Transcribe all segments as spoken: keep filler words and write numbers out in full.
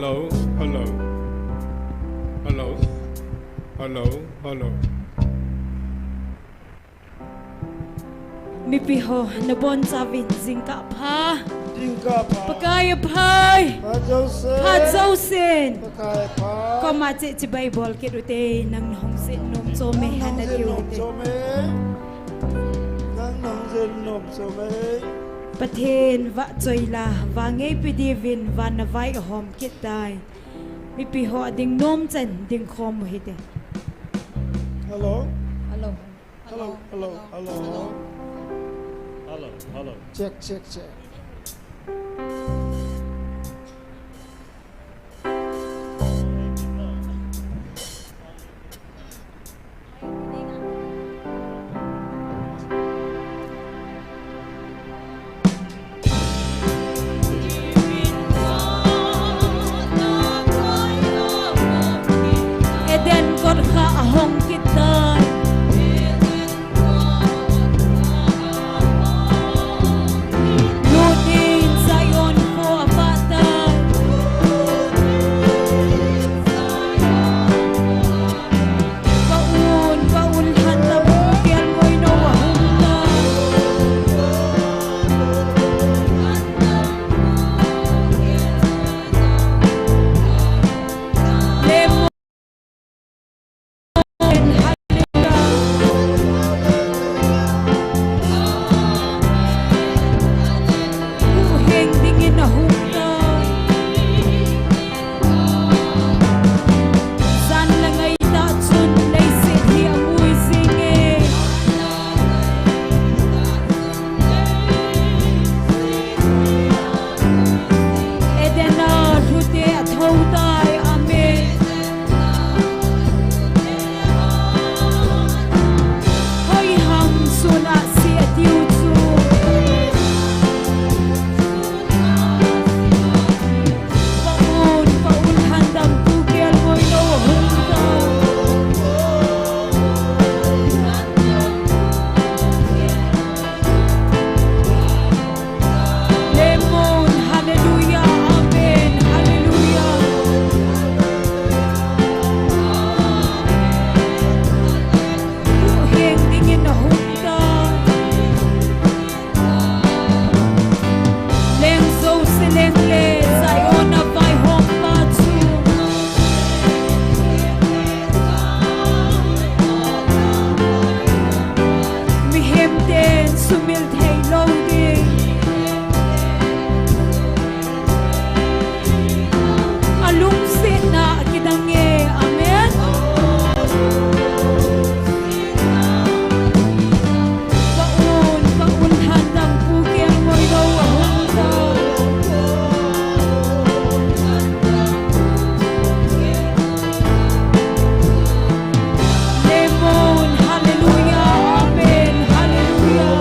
Hello, hello. Hello, hello, hello. Mipi ho, nabonchauvin jingkah pha. Jingkah pha. Pakai aphai. Phat jousen. Phat jousen. Pakai aphai. Koima cheh chibai bol kit ute, nang nahung jin nom chom e, nang nahung jin nom chom e. Nang nahung jin nom chom e. Pathen vahchoi la, vangeipi diuvin, van na vai ahom kit tai. Mipi ho ading nom chan, ding khom u hite. Hello? Hello. Hello, hello, hello. Hello, hello. Check, check, check. Eden kot kha ahong kit tai. Lut in Zion kho avah tai. Paul, Paul, lhan tam pu kelngoi nou ahung tai. Lem Huhhing dingin ahung tai. Jan le ngai tah chun leiset hi amui jing e. Eden a lhute atho tai, amen. Hoiham sun a si atiu chu. Paul, Paul, lhan tam pu kelngoi nou ahung tai. Lemon, hallelujah, amen, hallelujah. Huhhing dingin ahung tai. Leng jouse leng le Zion a vaihompa chu. Mihem ten sumil thei lou ding. Alungsetna akidang e. Amen. Paul, Paul, lhan tam pu kelngoi nou ahung tai. Lemon, hallelujah, amen, hallelujah.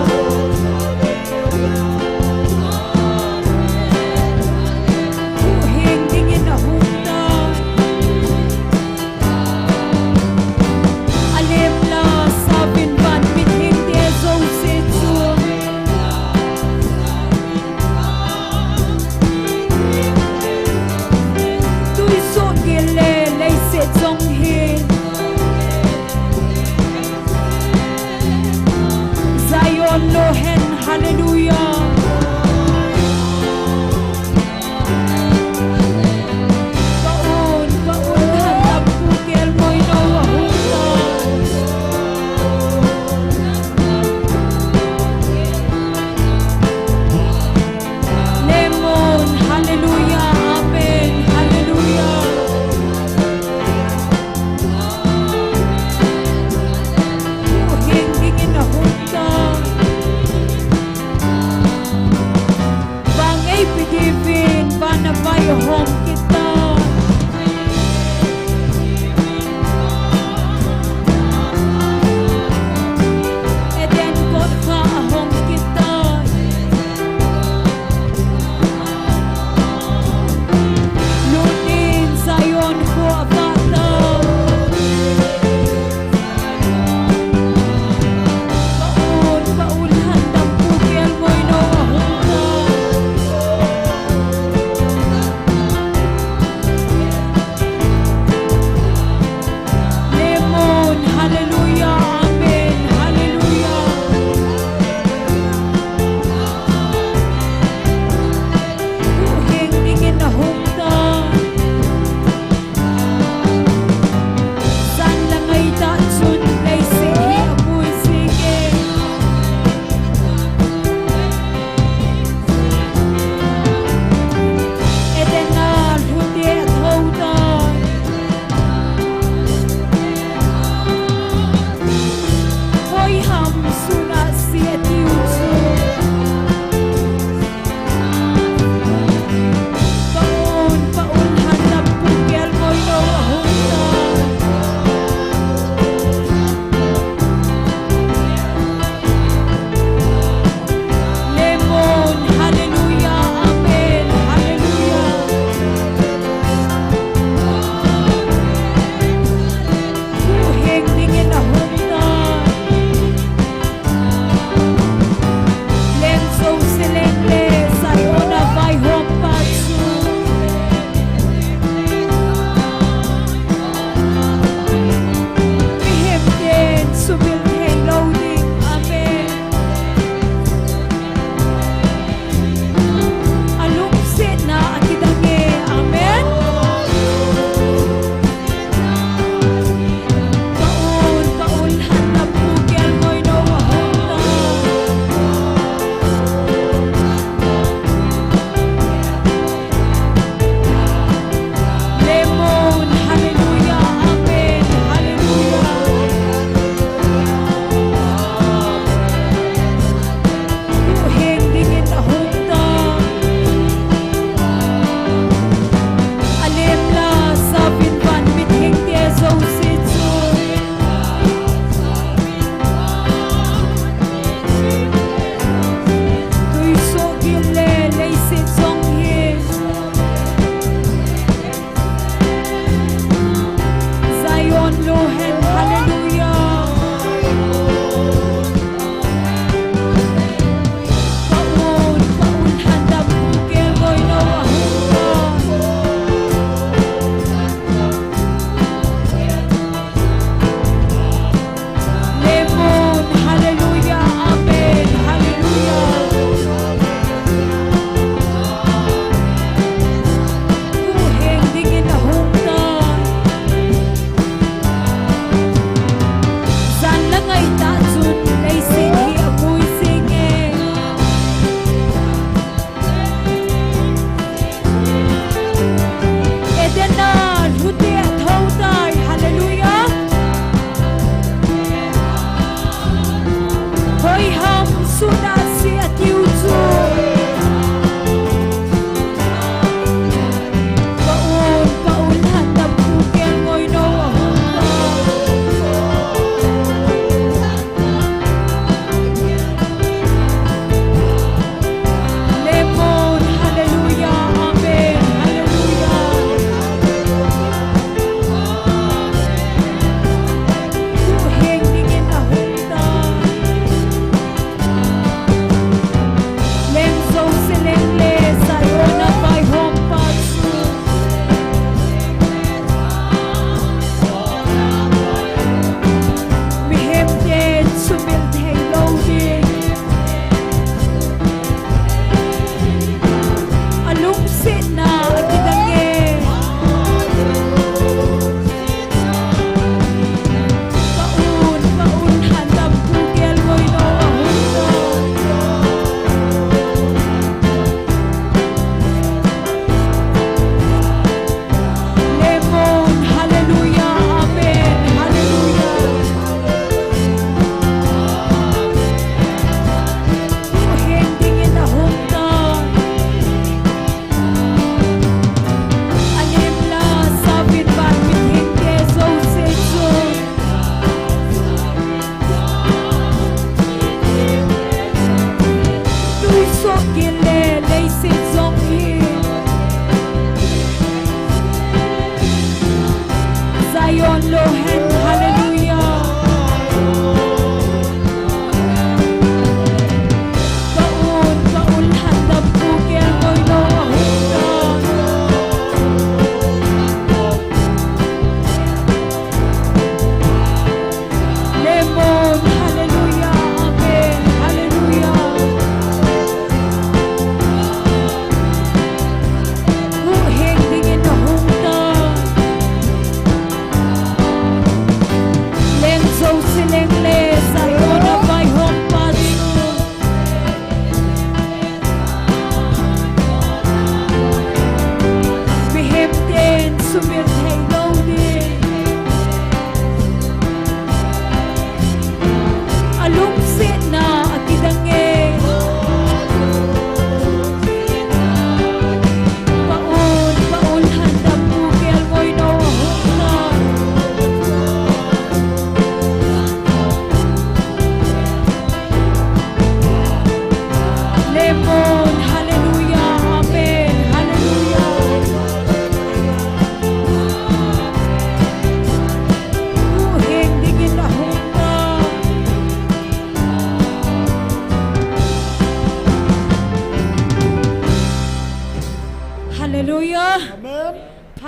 Huhhing dingin ahung tai. Alem la sauvin van mithengte jouse chu. Tuisoh gil le leiset jong hi. Zion lo hen, hallelujah. Paul, Paul, lhan tam pu kelngoi nou ahung tai. Lemon, hallelujah, amen, hallelujah. Huhhing dingin ahung tai.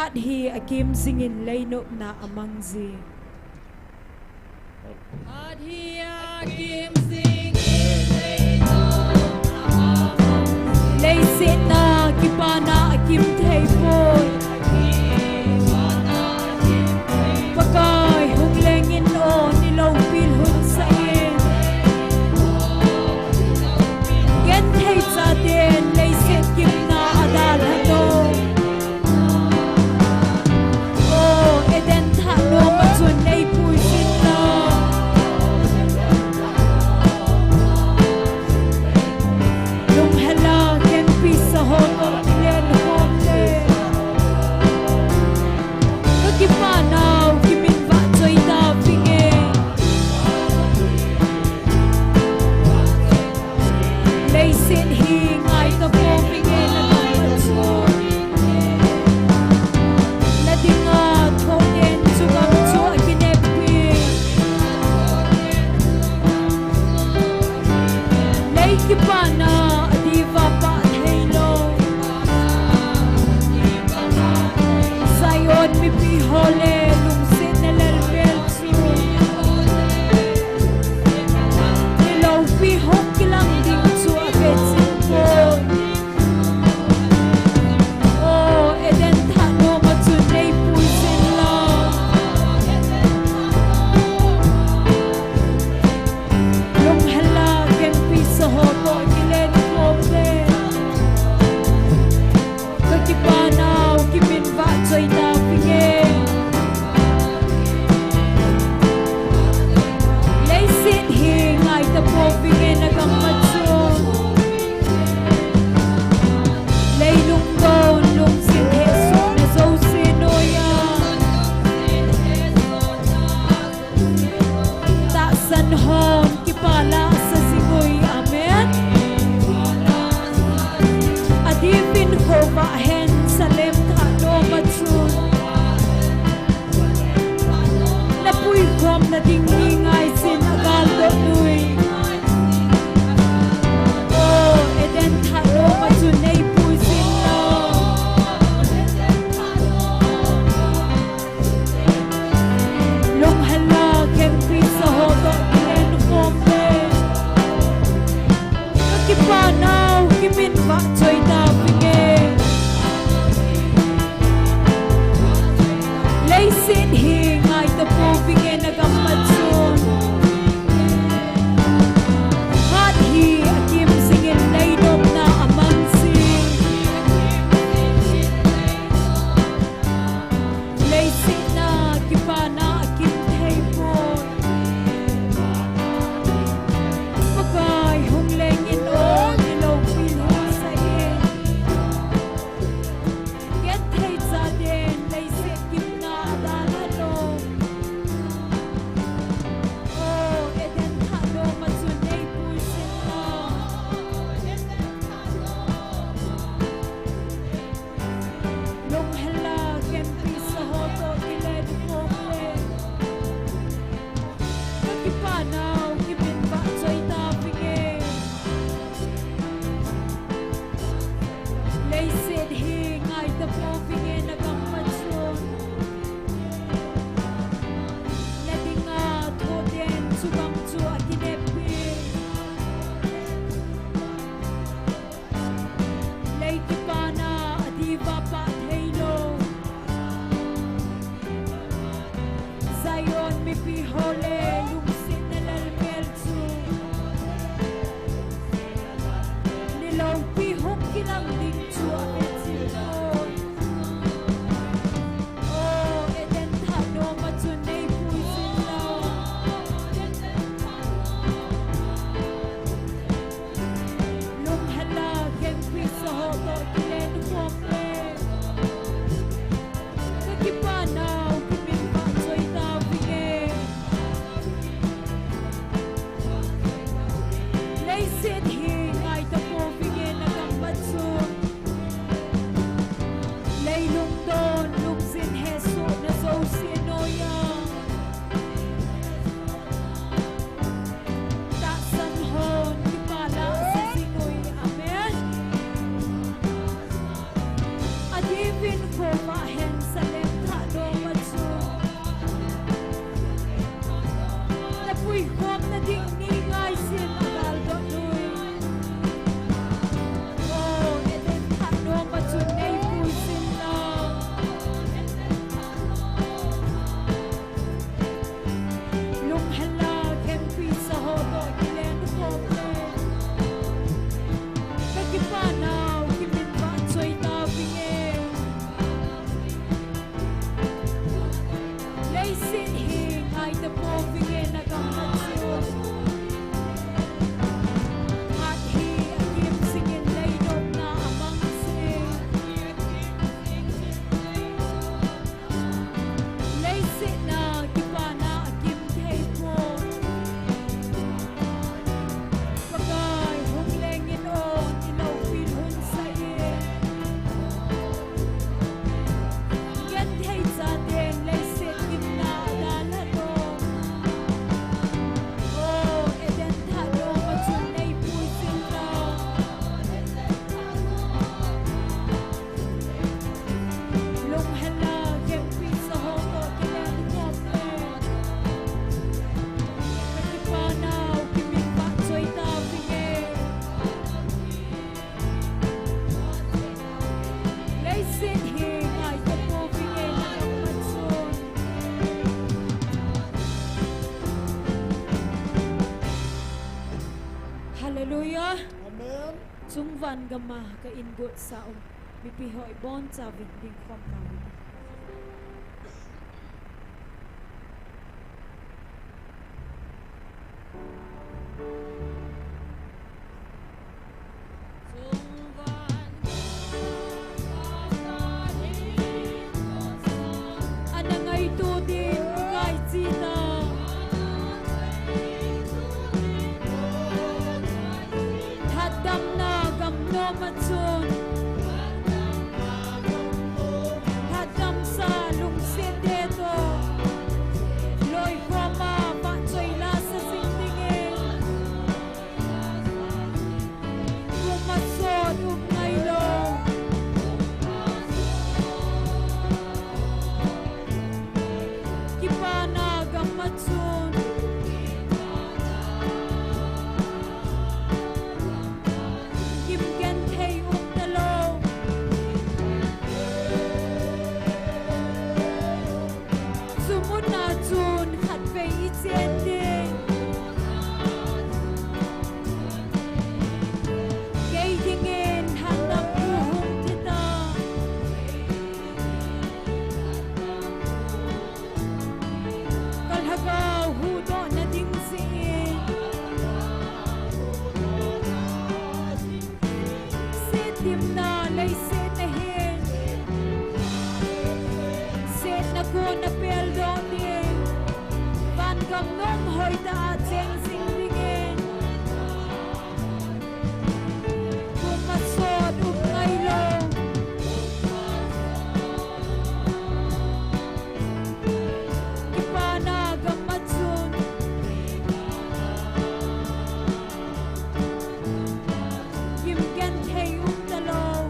Phat hi akim jingin leinopna amang jing. Phat hi akim jingin leinopna amang jing. Leiset a kipana akim thei poi. Pakai hung lengin o niloupil hun sah in. Genthei chaten leiset kimna adalha to. O, Eden thah noma chun neipui jin lang. Lunghel a kengpi sa ho toh kilen khom le. Ka kipa nau kiminvah choi ta vinge. Leiset hi ngai ta pouvinge na gam a chun. Na dinga thoh ten chu gam chu akineppi. Lei kipana adiuva pah theilou. Zion mipi ho le lungsetna lelbel chu niloupi ho kilang ding chu avet jing poi. O, Eden thah noma chun neipui jin lang. Lunghel a kengpi sa ho toh kilen khom le. Ka kipa nau kiminvah choi ta vinge. Leiset hi ngai ta pouvinge na gam a chun. Lei lungdon lungsim hehsohna jouse noiya tahsan hon kipa lah sa jing uve. Amen. Adiuvin khovah hen Salem thah noma chun. Na puikhomna ding ni ngai jin agal doh nui. O, Eden thah noma chun neipui jin lang. Lunghel a kengpi sa ho toh kilen khom le. Ka kipa nau kiminvah choi ta vinge. Hallelujah. Amen. Chungvan gama ka ingot sa u mipi hoi boncha vin ding khom na u. Ana ngaito din, ngai chita. Lhatdamna gamnom a chun. Lhatdamsa lungset te toh. Loikhom a vahchoi lasa jing dingin. Kum a sot um ngailou. Kipana gam a chun. Gim genthei um talou. Chu mun a chun khatvei i chen ding. Kei dingin lhatdampu hung thi ta. Ka lhagao huhdoh na ding jeh in. Setdimna leiset a hin. Setna kon a peldoh ding. Van gam nom hoitah a cheng jing dingin. Kum a sot um ngailou. Kipana gam a chun. Gim genthei um talou.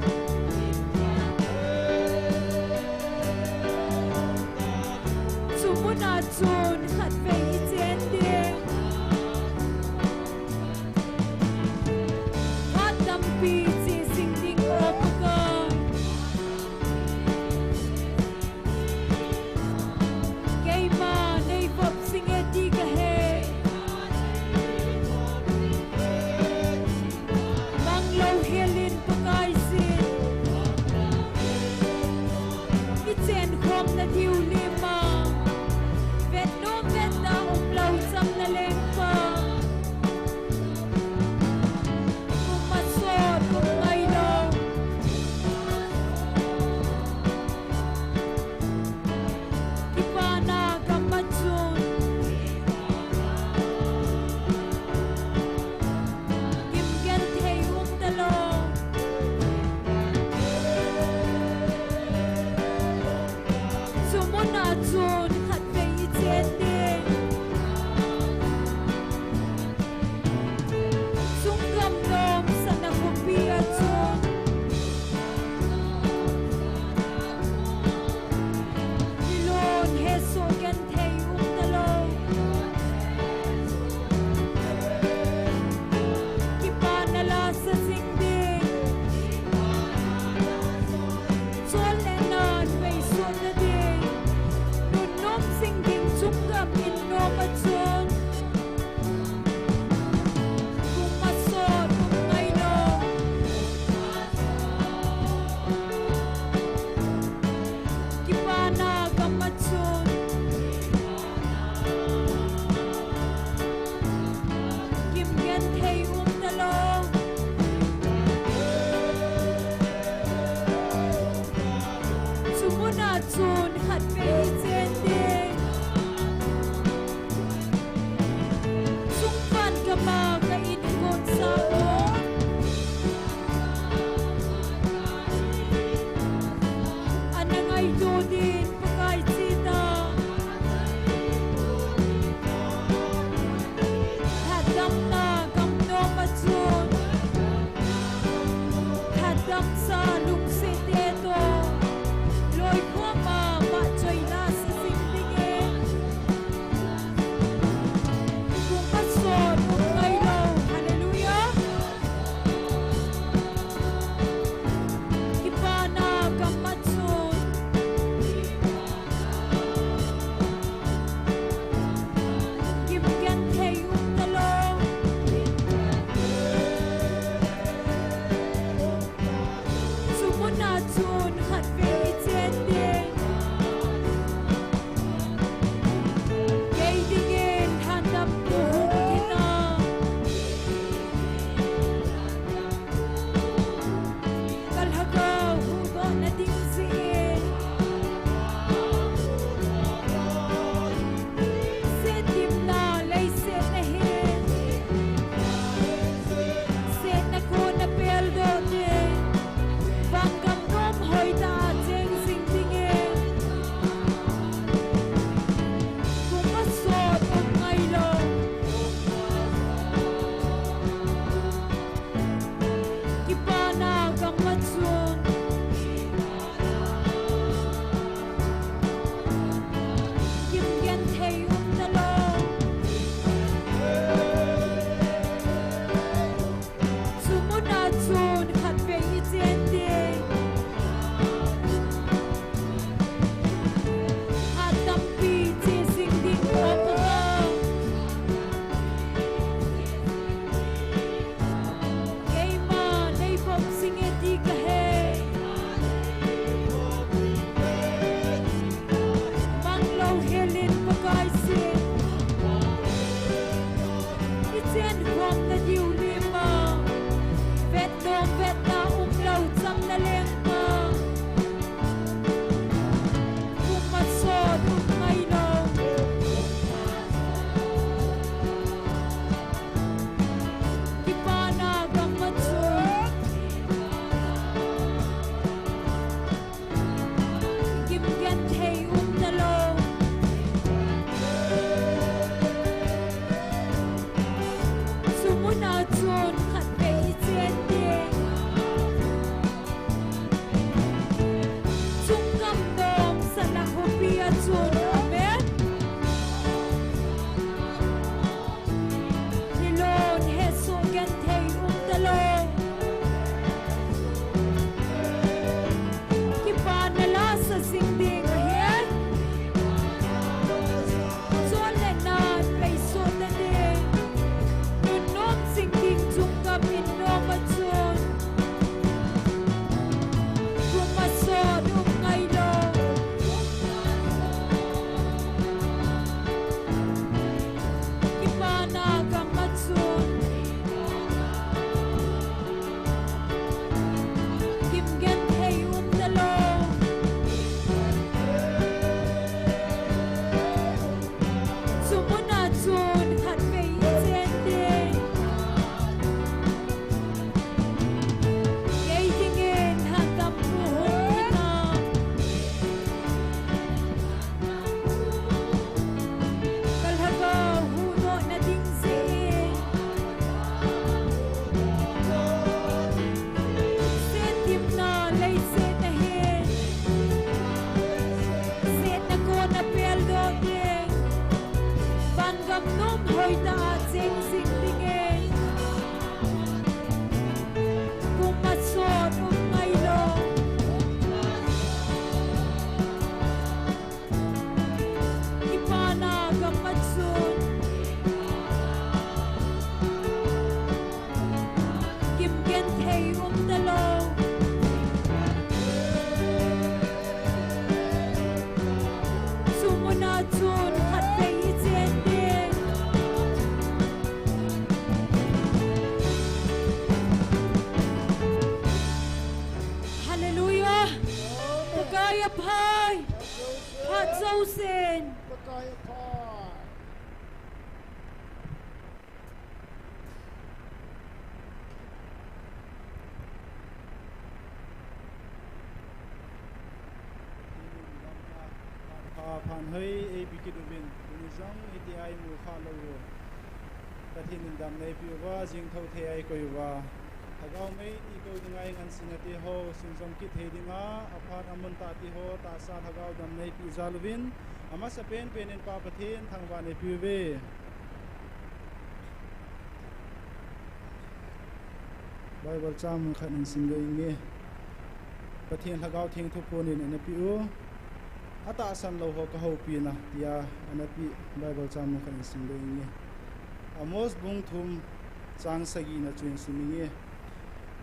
Chu mun a chun khatvei i chen ding. Phat tampi che jing ding o Pakai. Keima nei vop jing e ti ka he. Mang louhel in Pakai jin. I chen khom na diu lima. Vet nom vet da um lou cham na lengpa. Kum a sot um ngailou. Kipana gam a chun. Gim genthei um talou. Chu mun a chun khatvei i chen ding. Chungkam nom sana khopi a chun. Milon hesoh genthei um talou. Kipana lasa jing ding. Chol le nan vei sot na ding. Nunnom jing ding chungkam in nom a chun. Kum a sot um ngailou. Kipana gam a chun. Gim genthei um talou. Chu mun a chun khatvei i chen ding. Chungvan gam a ka ingot sa u. Ana ngaito din Pakai chita. Lhatdamna gam nom a chun. Chen khom na diu lima, vet dom vet na um lo chang na leng pa. Puma so dum ngai lo. Kipana gam ma chu. Kim genthei um talou. Chu muna chun khatvei i chen ding. Chungkam dom sala khopi a chun. Amen. Hilon hesoh genthei um talou. Kipana la sa jing ding ahi. Chon le nan pei soh ta ding. Nunnom jing ding chungkam in nom a chun. Puma so dum ngai lo. Kipana gam a chun. Kim genthei um talou. Chu muna chun khatvei i chen ding. Kei dingin hadam pu hung hi na. Ka lhagao huhdoh na ding jeh in. Setthimna leiset ahin. Setna kona peldoh ding. Vangam nom hoitah a cheng jing dingin. Puma so dum ngai lo. Kipana gam a chun. Kim genthei um talou. Chu muna chun khatvei i chen ding. Hallelujah. Pakai a phat. Phat jousen. Pakai a phat. Phat hoi ei pe kit uvin, tuni jong hitia i mu kha lou u. Pathen in damna eipeh uva, jing thou thei a i koi uva. Lhagao mei ti kou dinga i ngansena te ho, sunjom kit thei dinga, aphat amun tah te ho, tahsa lhagao damna eipeh jal uvin, amasa penpen in Pa Pathen thangvah in eipeh uve. Bible chang mun khat in sim leu inge. Pathen Lhagao Theng thuphon in ana pe u. Atahsan lou ho ka houpi na, tia ana pe Bible chang mun khat in sim leu inge. Amos bung thum chang sagi na chu in sim inge.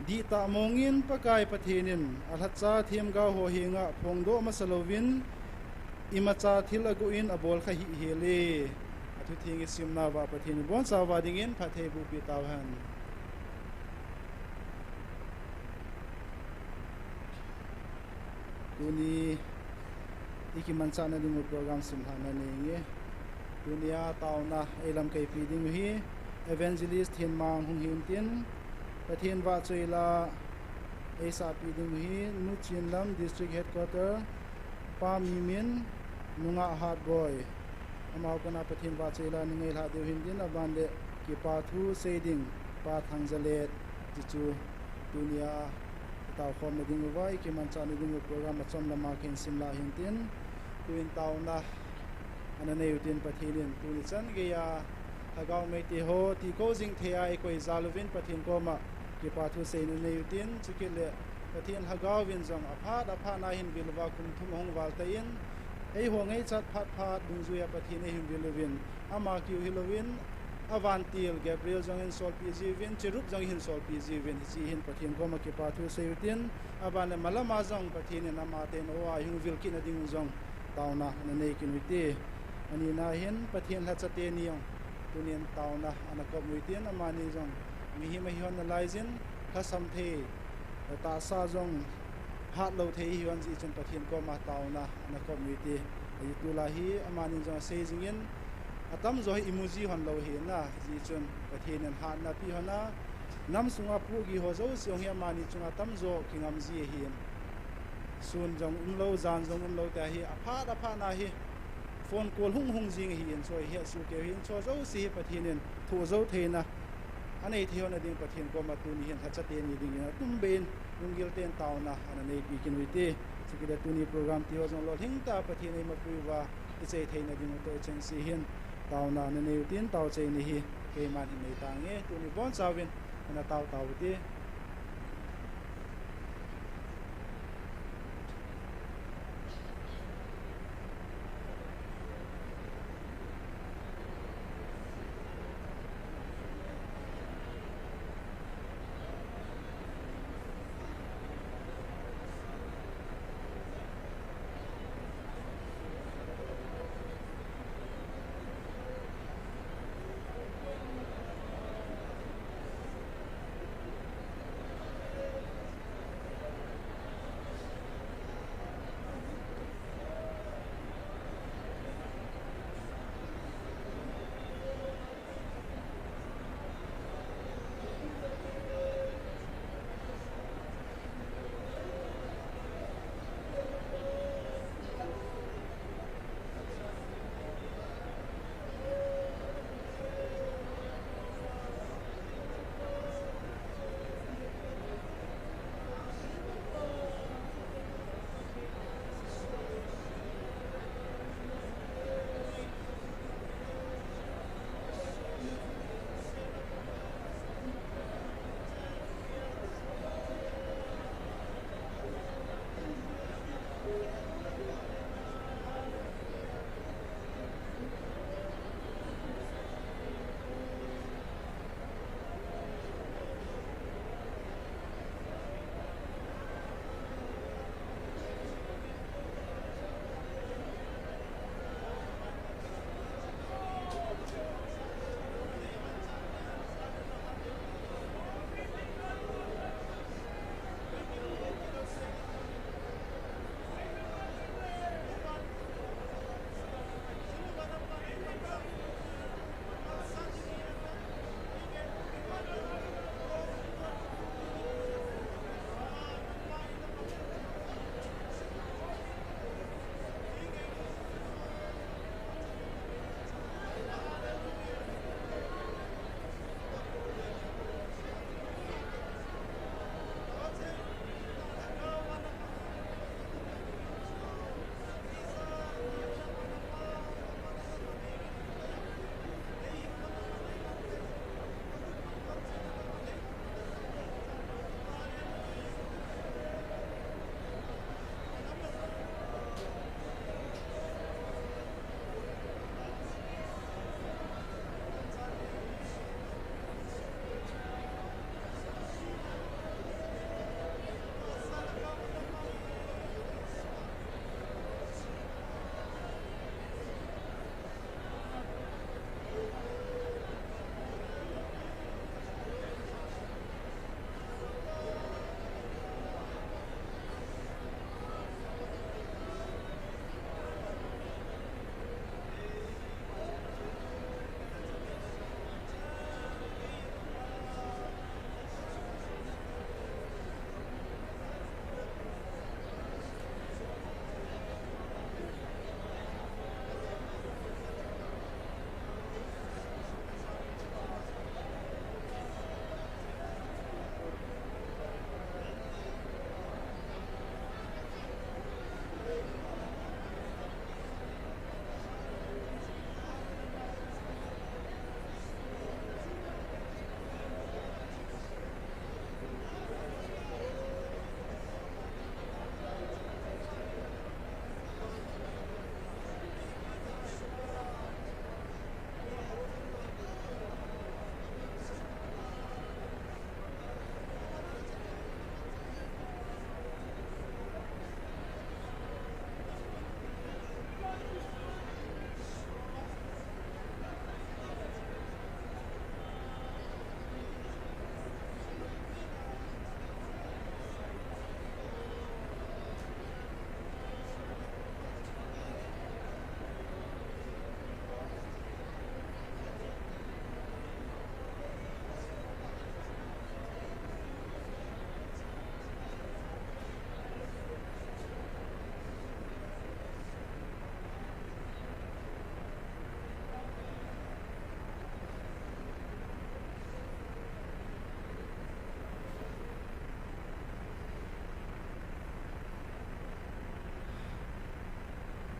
Dihtah mong in Pakai Pathen in alhacha themgao ho henga phongdoh masa louvin, imacha thil aguh in abol kha hih hel e. Athu theng i simna uva Pathen in ibonchauva dingin phattheiboh peh tauhen. Tuni i kimanchahna ding u program simlhahna nei inge. Tunia taona ei lamkaipi ding u hi Evangelist Thenmang hung hin tin, Pathen vahchoi la ei sahpi ding u hi Nu Chinlam District Headquarter, Pa Mimin, Nungah Hatboi. Amau kona Pathen vahchoi la nei ngailhah diu hin tin, aban le kipa thu sei ding Pa Thangjalet, ti chu tunia i taokhomna ding uva, i kimanchahna ding u program achom lama khen simlah hin tin, tuin taona ana nei u tin Pathen in tuni chan geiya Lhagao mei te ho ti kou jing thei a i koi jal uvin Pathen koma kipa thu seina nei u tin, chukit le Pathen Lhagao vin jong aphat aphat na hin vil uva kum thum ahung val tan, eiho ngaichat phat phat dungjuia Pathen eihin vil uvin, ama kiu hilouvin, avantil Gabriel jong hin solpeh jiuvin, Cherub jong hin solpeh jiuvin, hiche hin Pathen koma kipa thu sei u tin, aban le malama jong Pathen in ama tena o a hung vil kitna ding u jong taona ana nei kit u hite. Anina hin Pathen lhacha teni jong tunin taona ana kop uve tin, amani jong mihem ahi hon nalaiyin, lhasam thei, tahsa jong hatlou thei ahi hon jeh chun Pathen koma taona ana kop uve ti. Ahi tulai hi amani jong asei jingin, atamjo hi imu ji hon lou ahi na, jeh chun Pathen in hatna ape hon a, nam sunga pohgih ho jouse jong hi amani chunga tamjo kingam ji ahin. Sun jong umlou, jan jong umlou tia hi aphat aphat na hi phone call hung hung jing ahin, chu hi asu keu hin, chu jouse hi Pathen in thoh jou theina anei thei hon a ding Pathen koma tuni hin lhacha teni dingin atumbeh in lunggil tah in taona ana neipi kit uve ti. Chukit le tuni program ti ho jong lolhing tah a Pathen eima pui uva ichai theina ding u toh ichengse hin taona ana nei u tin, taochaina hi keiman hin nei tange, tuni bonchauvin ana tao tao u ti.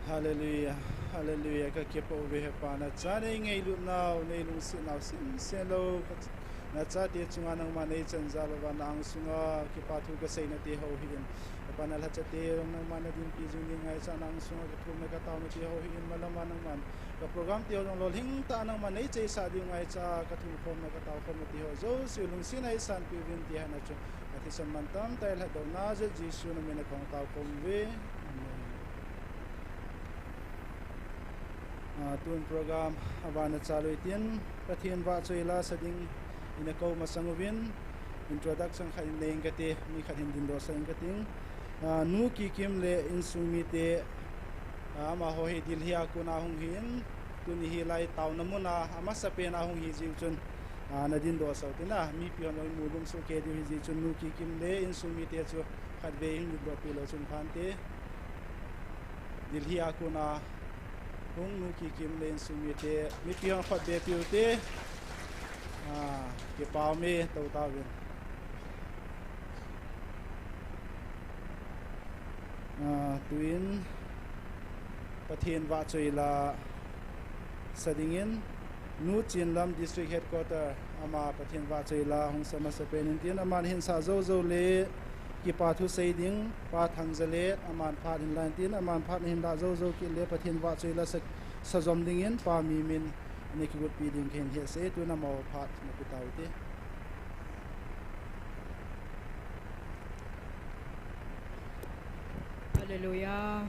Hallelujah, hallelujah, ka kipa uve Hepa, na cha nei ngailutnau, nei lungsetnau, sin, sin lo, na chate chunga nangma nei chan jal uva na angsunga, kipa thu ka seina te ho hi in. Hepa na lhachate jong nangma na dinpi jing ding ngaicha na angsunga, ka thumna ka taona te ho hi in, malama nangma ka program te ho jong lolhing tah nangma nei cheisah ding ngaicha, ka thumkhomna ka taokhomna te ho jouse lungsetna eisanpeh uvin ti hana chu. Ka thisan mantam tah lhatdohna jeh Jesu na mina kong taokhom uve. Amen. Ah, tun program avana chalu hitin, Pathen vahchoi la sa ding ina kou masang uvin, introduction khat in nei inge kati, mi khat hin dindoh sah inge kating. Ah, Nu Kikim le insung mite, ah, amaho hi Delhi a kona hung hin, tuni hilai taona muna amasapen a hung hi jeh chun, ah, na dindoh sah utin, mipi hon jong imu lungsoh kei diu hi jeh chun Nu Kikim le insung mite chu khatvei hin dindoh peh leu chun phante. Delhi a kona hung Nu Kikim le insung mite, mipi hon khatvei peh ute. Ah, kipa ume, tou tauvin. Ah, tuin Pathen vahchoi la sa dingin, Nu Chinlam District Headquarter, ama Pathen vahchoi la hung sa masapen in tin, aman hin sa joujou le kipa thu sei ding, Pa Thangjalet, aman phat hin la in tin, aman phat hin la joujou kit le Pathen vahchoi la sa, sa jom dingin, Pa Mimin, na kigotpi ding kahin hetsah e, tun amaho phat na pe taute. Hallelujah.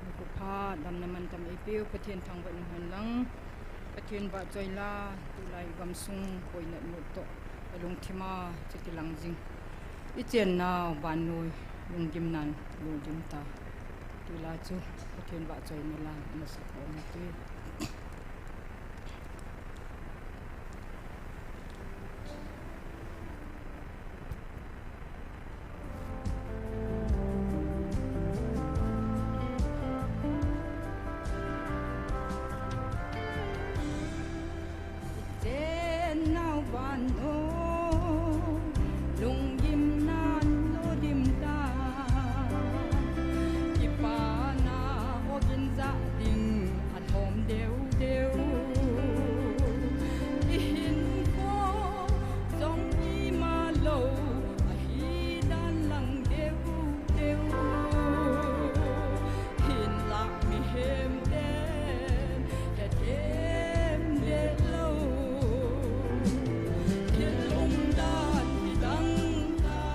Nikho pha, damna mantam eipeu Pathen thangvah in umhen lang. Pathen vahchoi la, tulai gamsung boina mu toh, alungthim a chu kilang jing. Ichennau vannoi lunggimnan lungdim ta. Tila chu Pathen vahchoina la, nasa khom ute. Ichennau vannoi lunggimnan lungdim ta, kipana ogin jah ding athom deu deu. Ihinkho jong ima lou, ahidan lang deu deu. Hinlah mihem ten, hetem deh lou. Thil umdan hidang ta.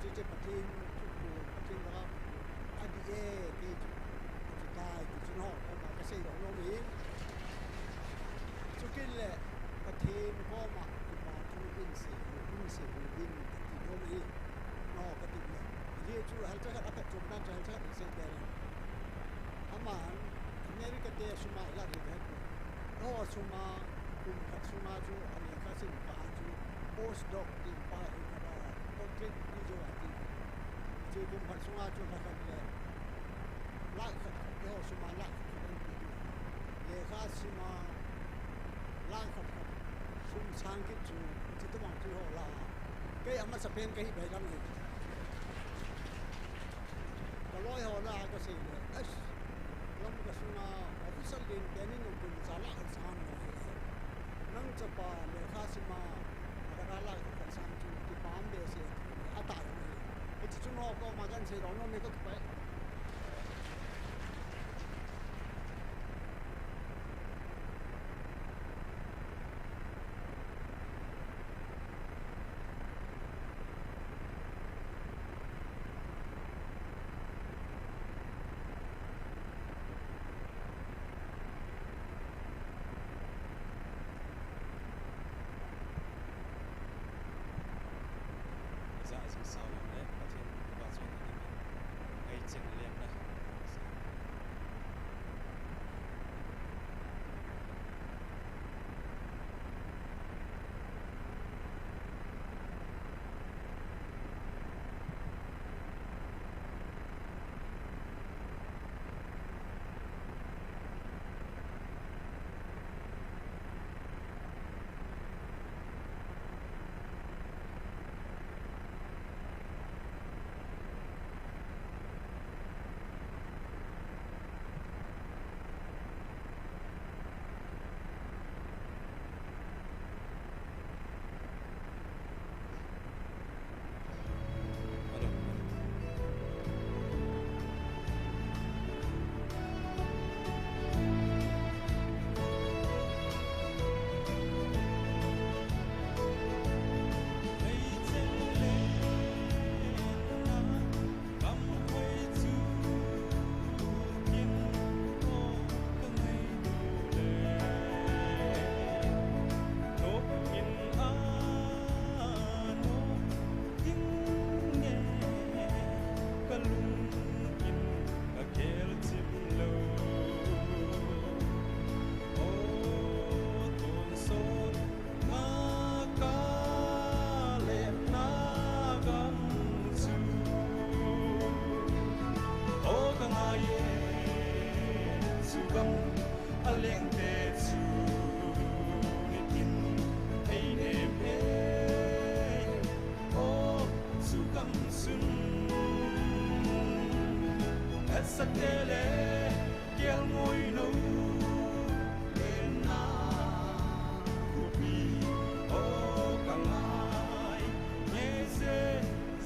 Hiche Pathen thupeh, Pathen langa adih e ti chu, chu tai ti chu nangho koma kasei doh nom ahi. Chukit le Pathen koma kipa thu in sei, in sei, in ti nom ahi. Nangho kati le. Hijeh chun halcha khat apet chom dan chu halcha khat sei be le. Aman America te sum a ilah ding ahi. Eiho sum a kum khat sunga chu alekha simpa chu postdoc ti pa hi khat a doctorate degree jo ati. Hiche kum khat sunga chu lakh khat le lakh khat khat, eiho sum a lakh khat khat anti. Lekha sim a lakh khat khat sum sang kit chu, hiche tobang chu eiho lah a kei amasapen kahi bai lang e. Kaloi ho lah a kasei le, Lamka sunga officer len pen in kum ja lakh khat sang e. Nang chapa lekha sim a lakh khat khat sang chu kipah behseh, ati e. Hiche chu nangho koma kahin sei doh nom e, kakipah e. Satele kelngoi no, lenna khopi, o kangai, ngeise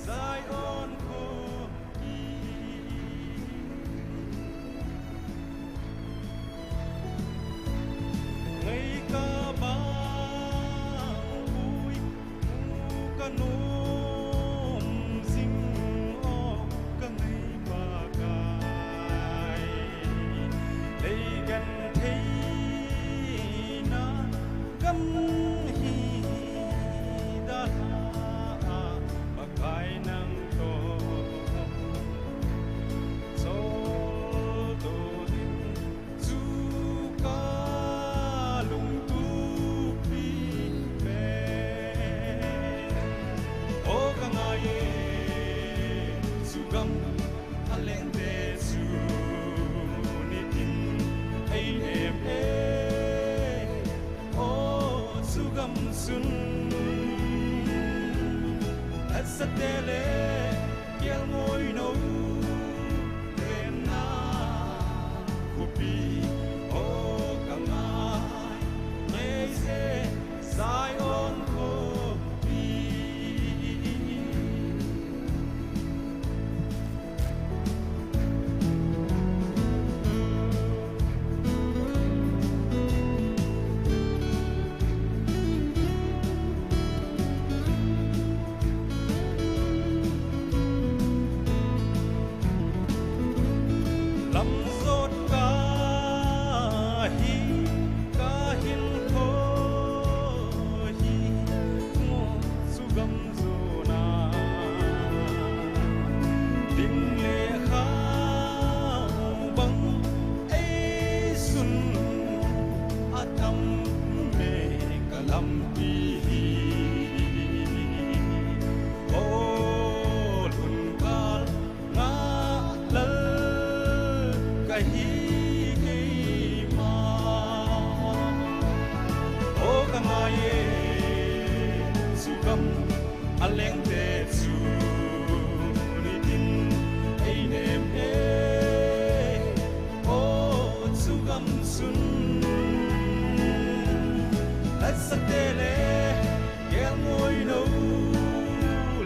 Zion khopi. Ngai ka bang pui, mu ka nom jing o ka ngai Pakai. Lei gentheina gam hi dalha a Pakai nang toh. Solto ding chu ka lungtupi pen. O ka ngai e, chu gam a lengte chu nitin ei nem e. O chu gam chun, phatsate le kelngoi no, lenna khopi, o ka ngai, ngai se Zion khopi. A lengte chu nitin ei nem e, o chu gam chun, hatsate le kelngoi nou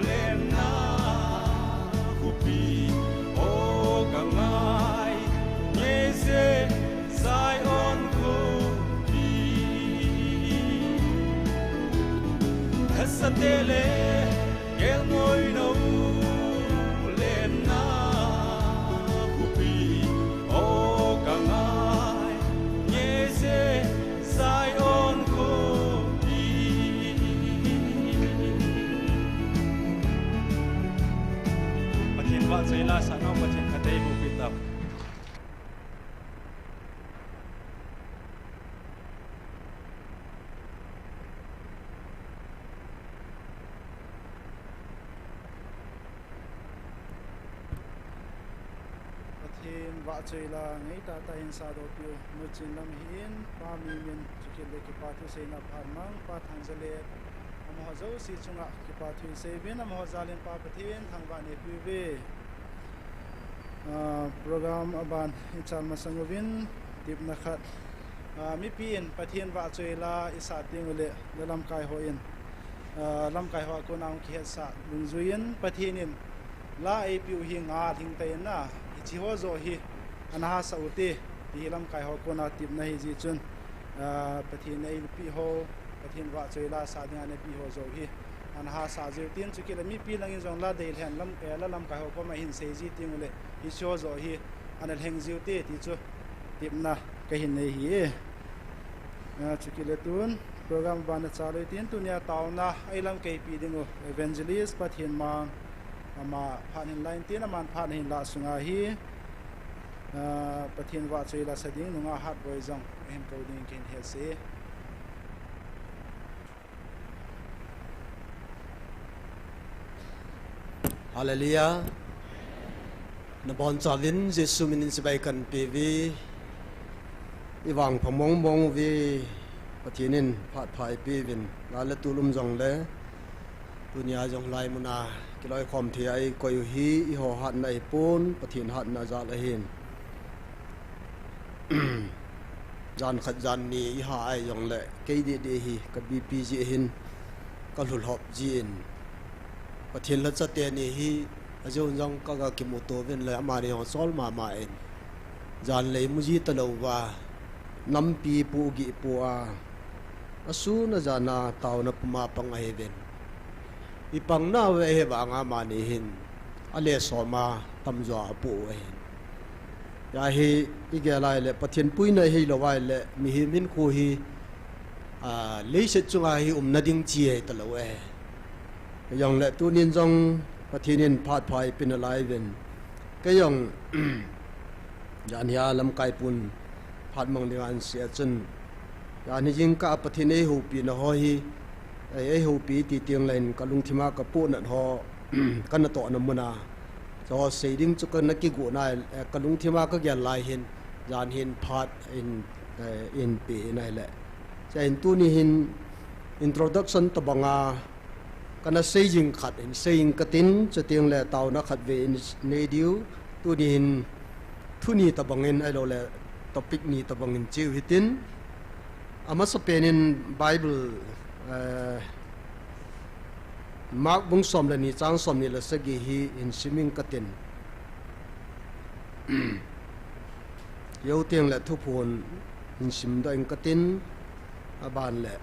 lenna khupi, o ka ngai nge je Zion khupi. Hatsate le kelngoi nou lenna khupi, o ka ngai nge je Zion khupi. Pathen vahchoi la sah nau, Pathen khatvei boh peh tau. Pathen vahchoi la ngeitah tah in sahdoh peh u, muchin lam hin Pa Mimin, chukit le kipa thu seina phat mang Pa Thangzalet, amaho jouse chunga kipa thu sei uvin, amaho jal in Pa Pathen thangvah nei peh uve. Ah, program aban i chal masang uvin, tepna khat. Ah, mipi in Pathen vahchoi la i sah teng uleh, la lamkai ho in, ah, lamkai ho a kona hung kihetsah dungjui in, Pathen in la eipeh u hi ngal hing tah in a, hiche ho joh hi ana hahsat u hite, ti hi lamkai ho kona tepna hi jeh chun, ah, Pathen in eipeh ho, Pathen vahchoi la sah dinga eipeh ho joh hi ana hahsat jiu tin, chukit le mipi lang in jong la deilhen lam, eh, la lamkai ho koma hin sei ji teng uleh, hiche ho joh hi ana lheng jiu hite, ti chu tepna kahin nei ahi. Ah, chukit le tun program aban a chal u hitin, tunia taona a lamkai peh ding u Evangelist Pathen mang, ama phat hin la in tin, aman phat hin la sunga hi, ah, Pathen vahchoi la sa ding Nunga Hatboi jong ahin kou ding kahin hetsah e. Hallelujah. Nabonchauvin Jesu minin chibai kahin peh uve. I vangpha mong mong uve. Pathen in phat pha eipeh uvin. Gal le tul um jongle, tunia jong hilai muna kiloikhom thei a eikoi u hi, eiho hatna ahipon, Pathen hatna jal ahin. Jan khat jan ni i ha ahi jongle, kei deh deh hi ka B P jeh hin ka lhulhop jin, Pathen lhacha teni hi ajeh un jong ka ga kimuto uvin le, amani jong achol mama in, jan le imu ji talou uva, nampi pu gih pu a, asun ajan a taona puma pang ahiuvin. I pang nauve, ahivanga amani hin ale som a tamjo a apoh u ahin. Hia hi i gel a ahile, Pathen puina i hilou a ahile, mihem hinkho hi, a, leiset chunga hi umna ding chi ahi talou e. Hijongle tunin jong Pathen in phat pha eipe nalai uvin. Kei jong, jan hia lamkai pun phat mang dinga ahin sei a chun, jan hi jingkah a Pathen in eihoupi na ho hi, ei, eihoupi ti teng le hin ka lungthim a ka pohnat ho, ka natohna mun a, chu ho sei ding chu ka na kigo na, eh, ka lungthim a ka gel lai hin, jan hin phat in, eh, eihin pe in ahile. Chuin tuni hin introduction tabang a, ka na sei jing khat hin sei ing katin, chuteng le taona khatvei in nei diu, tuni hin thu ni tabang in ahilou le topic ni tabang in cheu hitin, amasapen in Bible, eh, Mark bung som le ni chang som ni le sagi hi hin sim ing katin. Jou teng le thuphon hin simdoh ing katin, aban le,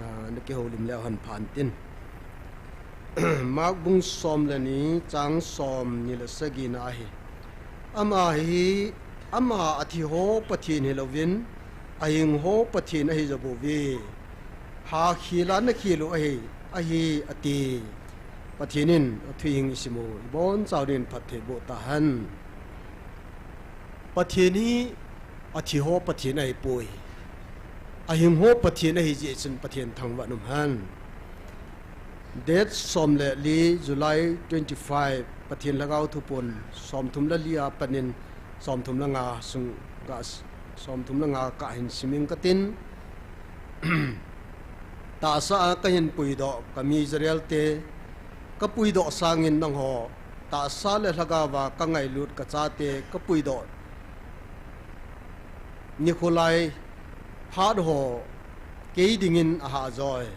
ah, na kihoulim leu hen phan tin. Mark bung som le ni chang som ni le sagi na ahi. Ama hi, ama athi ho Pathen hilouvin, ahing ho Pathen ahi jou bouve. Hakhel a nakhel u ahi, ahi, ati. Pathen in athu hing isim u, ibonchauvin phatthei boh tahen. Pathen hi athi ho Pathen ahipoi. Ahing ho Pathen ahi jeh chun Pathen thangvah in um hen. Date som le li, July twenty-five, Pathen Lhagao Thupon somthum le li a panin somthum le nga sung ga, somthum le nga kah hin sim ing katin. Tahsa a kahin puidoh kami Israel te kapuidoh sangin nangho tahsa le lhagao a kangailut kachate kapuidoh nikho lai phat ho kei dingin ahahjoi.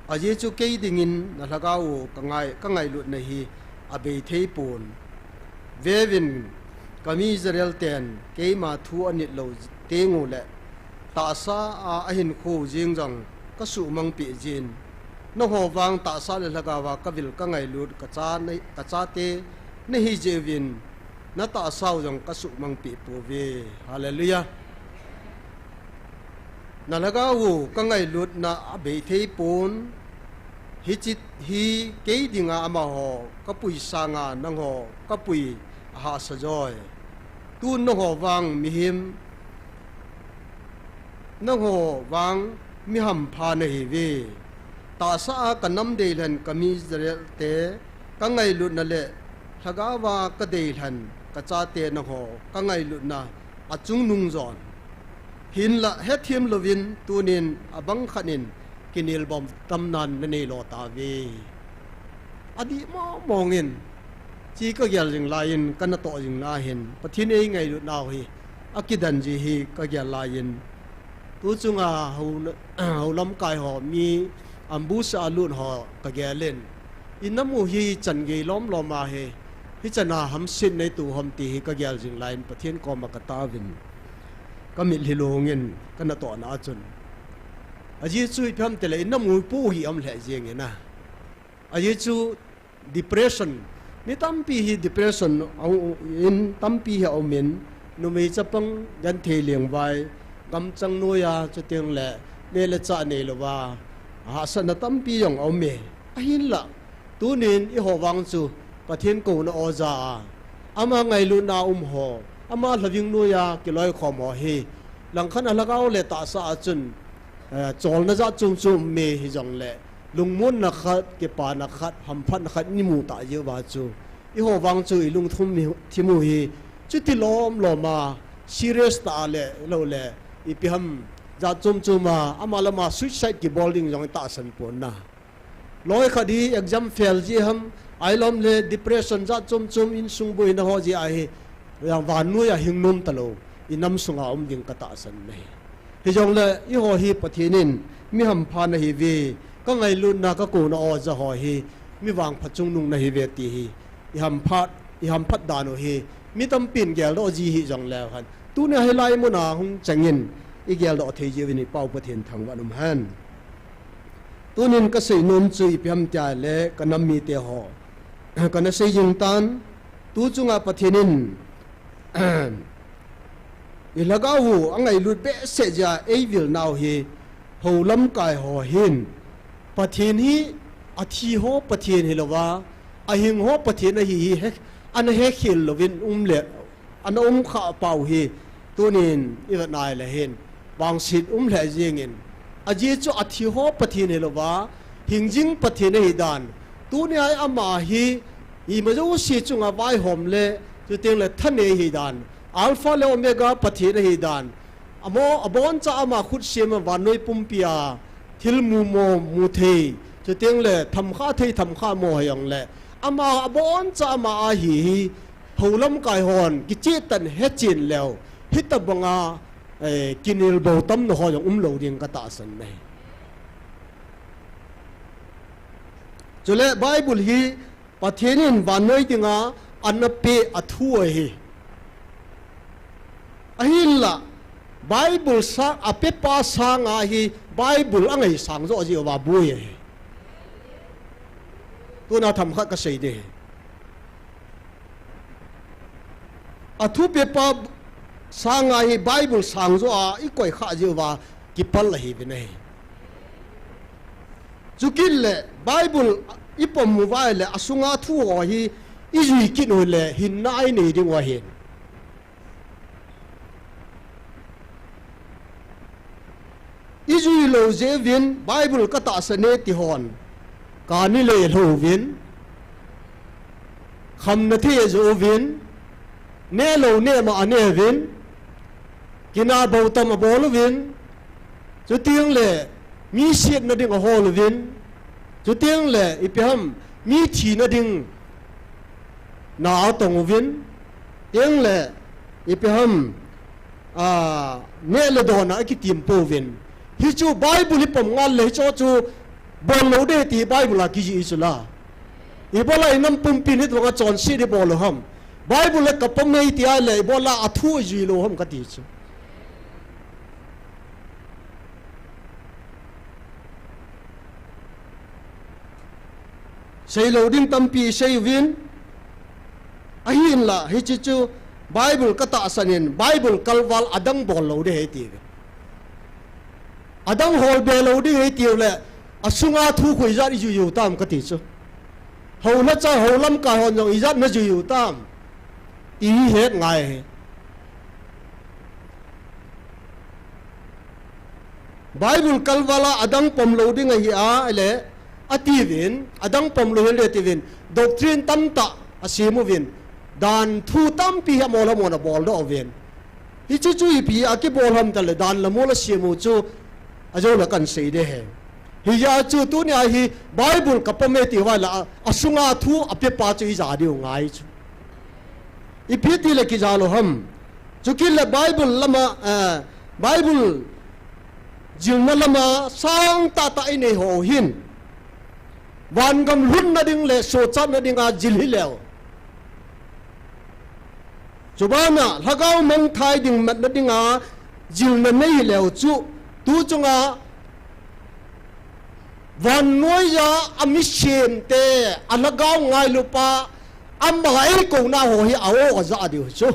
Ajeh chu kei dingin nalhagao u kangai, kangailutna hi abei thei pon. Veuvin, kami Israel ten keima thu anit lou teng uleh tahsa a ahinkho jing jong kasuhmang peh jin. Nangho vang tahsa le lhagao a kavil kangailut kacha, kachate nahi jeh uvin, natahsa u jong kasuhmang peh pouve. Hallelujah. Nalhagao u kangailutna abei thei pon. Hiche hi kei dinga amaho kapui sanga nangho kapui ahahsa joi. Tun nangho vang mihem, nangho vang mi hampha nahiuve. Tahsa a kanam deilhen kami Israel te kangailutna le lhagao a kadeilhen kachate nangho kangailutna achungnung jon. Hinlah hethem louvin tunin abang khat in kinelbom tamnan nanei lou tauve. Adih mong mong in, hiche kagel jing laiyin, kanatoh jing lai hin, Pathen eingailut nau hi akidan ji hi kagel laiyin, tu chunga hou, hou lamkai ho mi ambush a lut ho kagel in, inam u hi chan gei lom lom ahi, hichan a hamset neitu ham ti hi kagel jing laiyin Pathen koma kataovin, kamitlhi lungin kanatohna a chun, ajeh chu ipi ham itile inam u ipu hi aum lheh jengin a. Ajeh chu depression, mi tampi hi depression a um, in tampi hi aumin, numei chapang genthei lengvai, gamchang noiya, chuteng le neh le chah neilouva hahsatna tampi jong aume. Ahinlah, tunin eiho vang chu Pathen kouna oja a, ama ngailutna a um ho, ama lhaving noiya kiloikhom ho hi, langkhat a lhagao le tahsa a chun, eh, cholna jat chom chom um e, hijongle lungmonna khat, kipana khat, hamphatna khat imu tah jeh uva chu, eiho vang chu ilungthim u hi chuti lom lom a, serious tah a le, lou le, ipi ham, jat chom chom a, ama le ama suicide kibol ding jong itahsan pon na. Loi khat hi exam fail jeh ham, ahilou le depression jat chom chom, insung boina ho jeh ahi, vannoi a hing nom talou, inam sunga um ding katahsan nahi. Hijongle eiho hi Pathen in mi hampha nahiuve, kangailutna kakouna oja ho hi mi vangpha chungnung nahiuve ti hi, ihamphat, ihamphat dan u hi mi tampin geldoh ji hih jongleu hen, tunia hilai muna hung chengin igeldoh thei jiuvin, iPau Pathen thangvah in umhen. Tunin kasei nom chu ipi ham itile, kanam mite ho, kana sei jing tan, tu chunga Pathen in ilhagao u angailut behseh jeh a eivil nau hi, hou lamkai ho hin, Pathen hi athi ho Pathen hilouva, ahing ho Pathen ahi hi, he, ana hekhel louvin um le, ana um khah pau hi, tunin ivet nai le hin, vangset um lheh jengin, ajeh chu athi ho Pathen hilouva, hingjing Pathen ahidan, tunia ama hi, ima jouse chunga vaihom le, chuteng le thanei ahidan, Alpha le Omega Pathen ahidan, amo, aboncha ama khutsema vannoi pumpia thil mumo muthei, chuteng le thamkha thei thamkha mo hijongle, ama aboncha ama ahi hi, hou lamkai hon kichehtan hechen leu, hitobanga, eh, kinelbou tamna ho jong umlou ding katahsan nahi. Chule Bible hi Pathen in vannoi dinga ana peh a thu ahi. Ahinlah, Bible sang, apepa sanga hi Bible angaisang joh jeh uva boi ahi. Tuna themkhat kasei ding ahi. Athu pepa sanga hi Bible sang joh a ikoi khah jeh uva kipal ahiuvin ahi. Chukit le Bible ipom uva ahile asunga thu ho hi ijui kit u le hinna inei diu ahin. Ijui lou jeh uvin Bible katahsan e ti hon kani lelhouvin, khamna thei ajoh uvin, nehlou nehma aneuvin, kina bou tam abol uvin, chuteng le Mi sietna ding ahol uvin, chuteng le ipi ham, mi thina ding na atong uvin, teng le ipi ham, a, neh le don a akitim pouvin. Hichu Bible hi pom ngal le hichu chu bol lou ding ti Bible a kijih chu la. Ibola inam pumpin hitabanga chonset ibol u ham. Bible le kapom e tia le ibola athu ijui lou ham kati chu. Seilou ding tampi isei uvin, ahinla, hiche chu Bible katahsan in, Bible kalval adang bol lou ding ahi tive. Adang holbe lou ding ahi tiu le, asunga thu koi ijat ijui u tam kati chu. Hou nacha, hou lamkai hon jong ijat najui u tam. Ti hi het ngai ahi. Bible kalval a adang pom lou ding ahi a, le, atiuvin, adang pom lou hile tiuvin, doctrine tamtah asem uvin, dan thu tampi hi amol amol a boldoh uvin. Hichu chu ipi a kibol ham tale dan le mol asem u chu ajou le kan sei ding ahi. Hijeh a chu tunia hi Bible kapom e ti uva le a, asunga thu apepa chu ija diu ngai chu. Ipi ti le kija lou ham. Chukit le Bible lama, eh, Bible jilna lama sang tahtah inei ho hin, vangam lhunna ding le sochatna dinga jil hileu. Chubana lhagao mangthai ding matna dinga jilna nei hileu chu, tu chunga vannoiya amisemte, alhagao ngailupa, ama eikouna ho hi a-o ajah diu chu.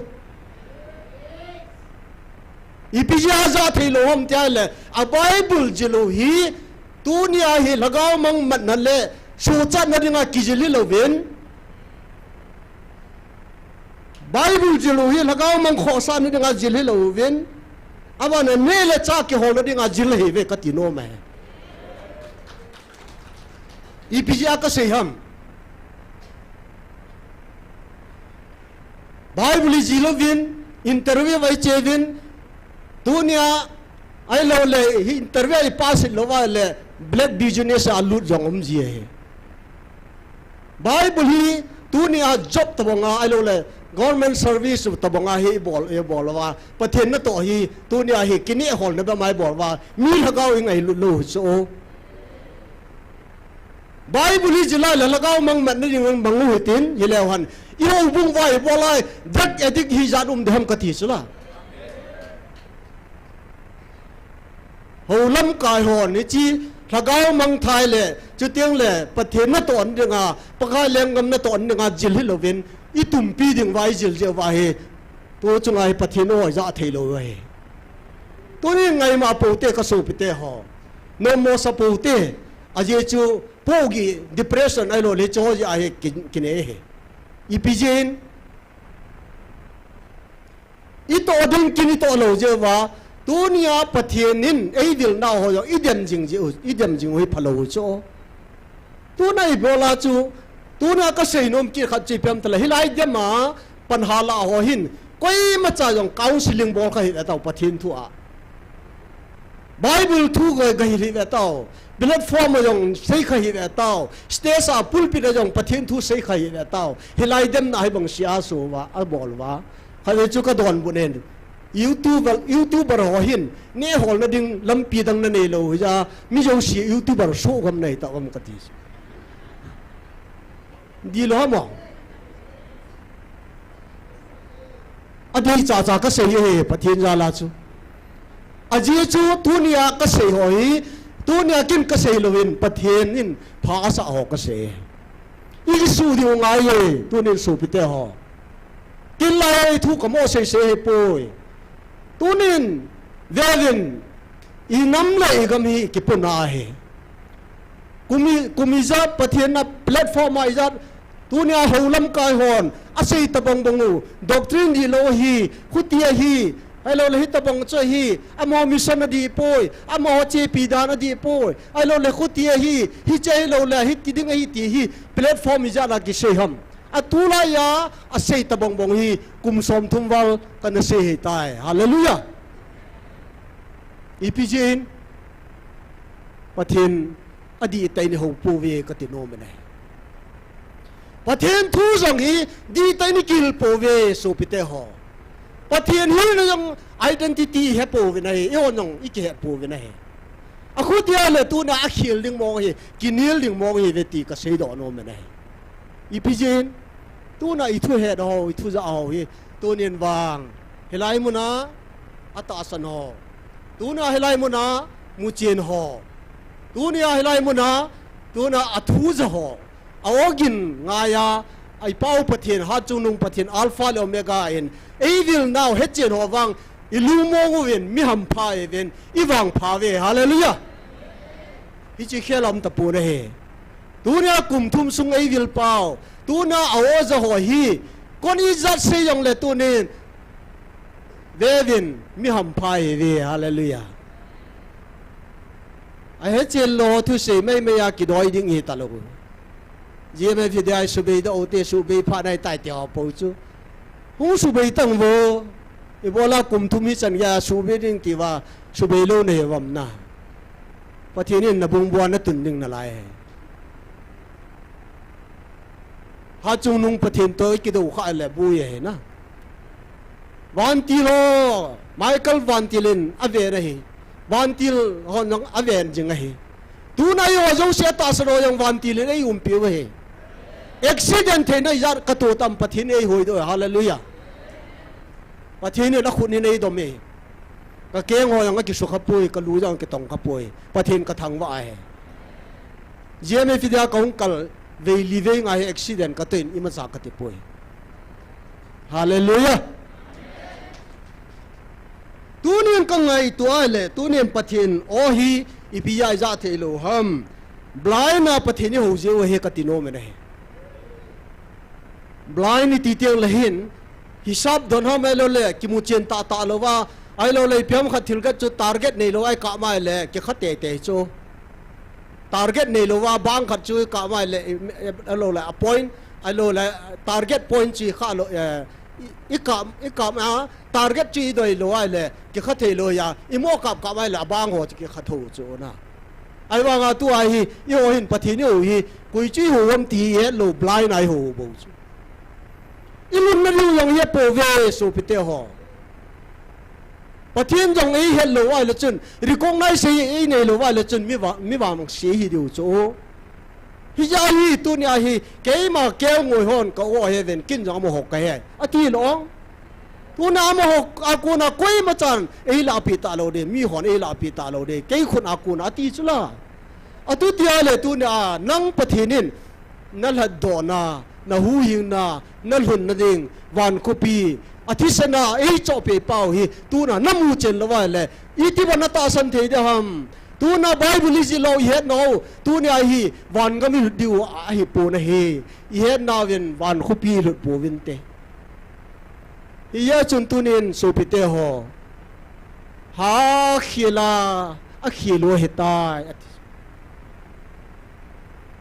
Ipi jeh a ajah thei lou ham tia le, a Bible jil u hi, tunia hi lhagao mang matna le sochatna dinga kijil hilouvin, Bible jil u hi lhagao mang khohsahna dinga jil hilouvin, abana neh le chah kiholna dinga jil ahiuve kati nom e. Ipi jeh a kasei ham. Bible ijil uvin, interview a iche uvin, tunia, ahilou le, hi interview a ipass lou uva le, black business a lut jong um ji ahi. Bible hi, tunia job tabanga, ahilou le, government service tabanga hi ibol, ibol uva, Pathen natoh hi, tunia hi, kineh holna bep a ibol uva, mi lhagao ingailut lou chu. Bible hi jil a le lhagao mang matna dingin mang u hitin, hileu hen. I houbung uva ibol a, drug addict hijat um ding ham kati chu la. Hou lamkai hon hiche, lhagao mangthai le, chuteng le, Pathen natohna dinga, Pakai lenggam natohna dinga jil hilouvin, itumpi ding uva ijil jeh uva hi, tu chunga hi Pathen o ijah thei lou ahi. Tuni ngaima pou te kasopite ho. Nommo sa pou te, ajeh chu, Pogi depression ahilou le hiche ho jeh a hi ki, kinei ahi. Ipi jeh in, itoh ding kin itoh lou jeh uva, tunia Pathen in eidilna ho jong idem jing jeh u, idem jing u hi phalou chu. Tuna ibol a chu, tuna kasei nom kit khat chu ipi ham tile, hilai dem a, pan hala ho hin, koimacha jong counseling bol kha hih ve tao Pathen thu a. Bible thu ga, ga hil hih ve tao. Platform a jong sei kha hih ve tao. Stage a pulpit a jong Pathen thu sei kha hih ve tao. Hilai demna hi bang sia so uva, abol uva. Khatvei chu kadonbut in. YouTuber, YouTuber ho hin, neh holna ding lampi dang nanei lou hija, mi jouse YouTuber soh gam nahi tao gam kati. Dih lou ham? Adei chacha kasei ahi, Pathen jal a chu. Ajeh chu tunia kasei ho hi, tunia kin kasei louvin, Pathen in pha asah ho kasei. Ikisuh diu ngai e, tunin sopite ho. Kin lai thu kamo seisei hipoi. Tunin, veuvin, inam le igam hi kipuna ahi. Kum i, kum ijat Pathen a platform a ijat, tunia hou lamkai hon, asei tabang bang u, doctrine dihlou ahi, khuti ahi, ahiloule hitabang chu ahi, amaho mission adih poi, amaho chepi dan adih poi, ahiloule khuti ahi, hiche ahiloule hiti ding ahi ti hi, platform ijat a kisei ham. Atulaiya, asei tabang bang hi, kum somthum val kana sei ahitai. Hallelujah. Ipi jeh in, Pathen adihtah in ihou pouve kati nom in ahi. Pathen thu jong hi dihtah in ikihil pouve sopite ho. Pathen hilna jong identity ihe pouvin ahi, ihon jong ikihe pouvin ahi. Akhutia le tuna akhel ding mong ahi, kinel ding mong ahiuve ti kaseidoh nom in ahi. Ipi jeh in, tuna ithu het ho, ithu jah ho hi, tunin vang, hilai muna atahsan ho, tuna hilai muna muchen ho, tunia hilai muna, tuna athu jah ho, a-ogin ngaiya, a-i-Pau Pathen, Hatchungnung Pathen, Alpha le Omega in, eivil nau hechen ho vang, ilungmong uvin, mi hampha ihiuvin, ivangpha uve, hallelujah. Hiche khel aum tapon ahi. Tunia kum thum sung eivil pau, tuna a-o jah ho hi, koin ijat sei jongle tunin, veuvin, mi hampha ihiuve, hallelujah. Ahechen lou thusei meimei a kidoi ding ihitalou. G M F F D I subei doh u te, subei phat nai tai ti ho pou chu. Hung subei tang vo. Ibola kum thum hichan geiya subei ding tiuva, subei lou nahi uvem na. Pathen in nabung bua natun ding nalai ahi. Hatchungnung Pathen toh ikidou khah le bui ahi na. Vantil ho, Michael Vantil in aven ahi. Vantil hon jong aven jing ahi. Tuna eiho jouse atahsan ho jong Vantil in eiumpiu ahi. Accident theina ijat katoh tam, Pathen in eihoidoh, hallelujah. Pathen in akhut in eidom e. Kakeng ho jong akisukha poi, kalu jong akitongkha poi. Pathen kathangvah ahi. G M F F D I a kahung kal vei li vei nga hi accident katoh in imacha kati poi. Hallelujah. Tunin kangaito a le, tunin Pathen o hi ipi a ijat theilou ham. Blind a Pathen ihou jiu ahi kati nom in ahi. Blind iti teng le hin, hisap don ham ahiloule, kimuchen tahtah louva, ahiloule, ipi ham khat thil khat chu target neilou a ikap mai le, kikha teitei chu. Target neilouva, bang khat chu ikap mai le, i, i, ahiloule, a point, ahiloule, target point chu ikha lou, eh, i, ikap, ikap a, target chu idoi lou ahile, kikha theilou a, imo kap kap mai le, abang ho chu kikha thou chu na. Ahivanga tua hi, eiho hin Pathen ihou hi, koi chu ihou ham ti ihet lou, blind a ihou bou chu. Ilhunna diu jong ihet pouve, sopite ho. Pathen jong eihet lou ahile chun, recognize ei, einei lou ahile chun, mi va, mi vangse hi diu chu. Hijeh a hi, tunia hi, keima kelngoi hon ka-o ahiuvin, ken jong amaho kahi, ati lou. Tuna amaho a kona koimachan eilahpeh talou ding, mihon eilahpeh talou ding, kei khut a kona ati chu la. Atutia le tunia nang Pathen in nalhatdohna, nahuhhingna, nalhunna ding, van khopi, athisana eichohpeh pau hi, tuna namuchen lou ahile, itobang natahsan thei ding ham. Tuna Bible ijih lou, ihet nau, tunia hi, van gam ilut diu ahipon ahi, ihet nauvin van khopi ilut pouvinte. Hijeh chun tunin sopite ho, ha khel a, akhel u ahitai, ati.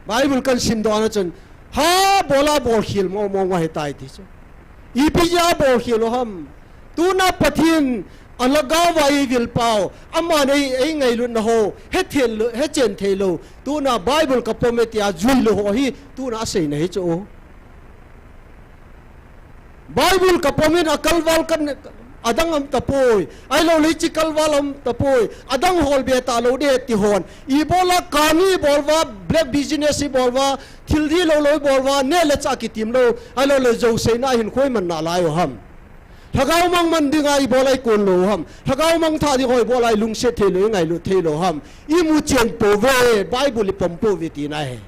Bible kan simdohna chun, ha bol a bolkhel mong mong u ahitai ti chu. Ipi jeh a bolkhel u ham. Tuna Pathen alhagao va eivil pau, aman ei, eingailutna ho, hethei lou, hechen theilou. Tuna Bible kapom e tia juilou ho hi, tuna aseina hi chu. Bible kapom in akalval kan, adang aum tapoi. Ahiloule hiche kalval aum tapoi. Adang holbe talou ding ti hon. Ibola kani ibol uva, black business ibol uva, thil dihlou lou ibol uva, neh le chah kitim lou. Ahiloule jouseina hinkho iman nalai u ham. Lhagao mang man dinga ibola ikon lou ham. Lhagao mangthah ding ho ibola ilungset theilou, ingailut theilou ham. Imuchen pouve, Bible ipom pouve tina ahi.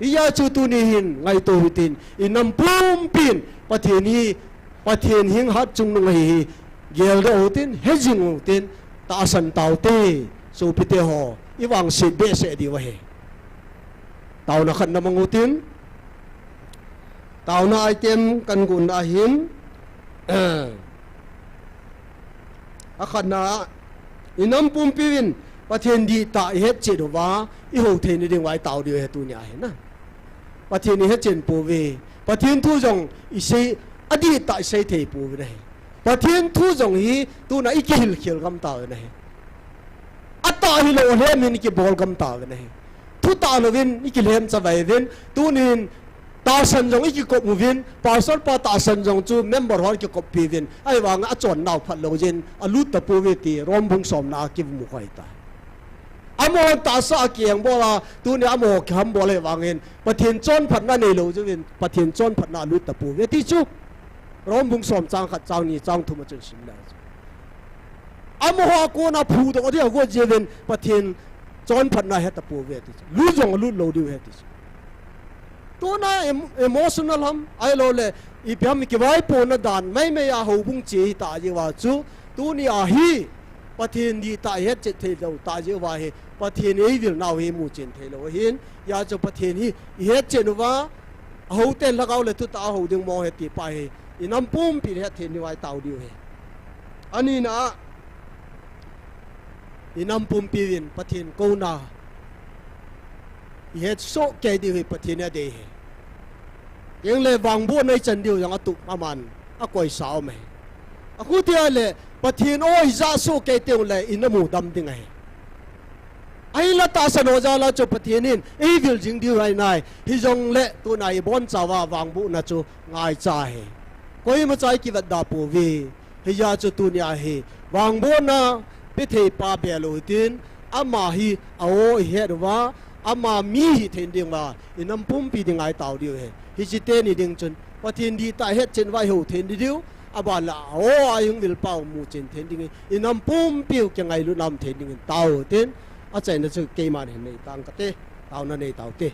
Hijeh chun tuni hin ngaito hitin, inam pumpin, Pathen hi, Pathen hing Hatchungnung ahi hi, geldoh utin, hejing utin, tahsan taute, sopite ho, ivangset behseh diu ahi. Taona khat namang utin, taona item kan gonna ahin, akhatna, inam pumpiuvin, Pathen dihtah ihetchet uva, ihou theina diuva itao diu ahi tunia hi na. Pathen ihetchen pouve, Pathen thu jong isei, adihtah isei thei pouve nahi. Pathen thu jong hi tuna ikihilkhel gam tauvin ahi. Thutah hilou lhem in ikibol gam tauvin ahi. Thutah louvin ikilhem chavai uvin. Tunin tahsan jong ikikop uvin. Pastor pa tahsan jong chu member hon kikoppi uvin. Ahivang achonnau phat lou jin alut tapouve ti Rom bung somna a kimu khoi tai. Amahon tahsa a kiengbol a, tunia amaho kihambol ahivangin Pathen chonphatna neilou jeh uvin Pathen chonphatna alut tapouve ti chu Rom bung som chang khat, chang ni, chang thum a chun sim le chu. Amaho a kona phudoh ding agot jeh uvin Pathen chonphatna ahet tapouve ti chu. Lut jong alut lou diu ahi ti chu. Tuna em-, emotional ham, ahilouleh, ipi ham, kivaipona dan maimai a houbung che hita jeh uva chu, tunia hi Pathen dihtah ihetchen theilou tah jeh uva hi, Pathen eivilnau hi imuchen theilou ahin, hijeh chun Pathen hi ihetchen uva, ahouten lhagao le thutah a hou ding mo ahi ti pa hi, inam pumpin ihetchen diu ahi tao diu ahi. Anina a, inam pumpi uvin Pathen kouna ihet soh kei diu hi Pathen in adei ahi. Tengle vangbohna ichan diu jong atup aman akoisa um ahi. Akhuti ahile Pathen o ijah soh kei tengle ina mudam ding ahi. Ahinla tahsan ho jal a chu Pathen in eivil jing diu ahi nai. Hijongle tuna ibonchauva vangbohna chu ngaicha ahi. Koimacha ikivetda pouve. Hijeh chun tunia hi vangbohna pethei pa belou hitin, ama hi a-o ihet uva, ama mi hithei dinguva inam pumpi ding ngai tao diu ahi. Hiche teni ding chun Pathen dihtah ihetchen uva ihou thei diu, aban le a-o a ihung vilpau muchen thei dingin, inam pumpiu kingailutna um thei dingin tao hitin, achaina chu keiman hin nei tang kate, taona nei taute.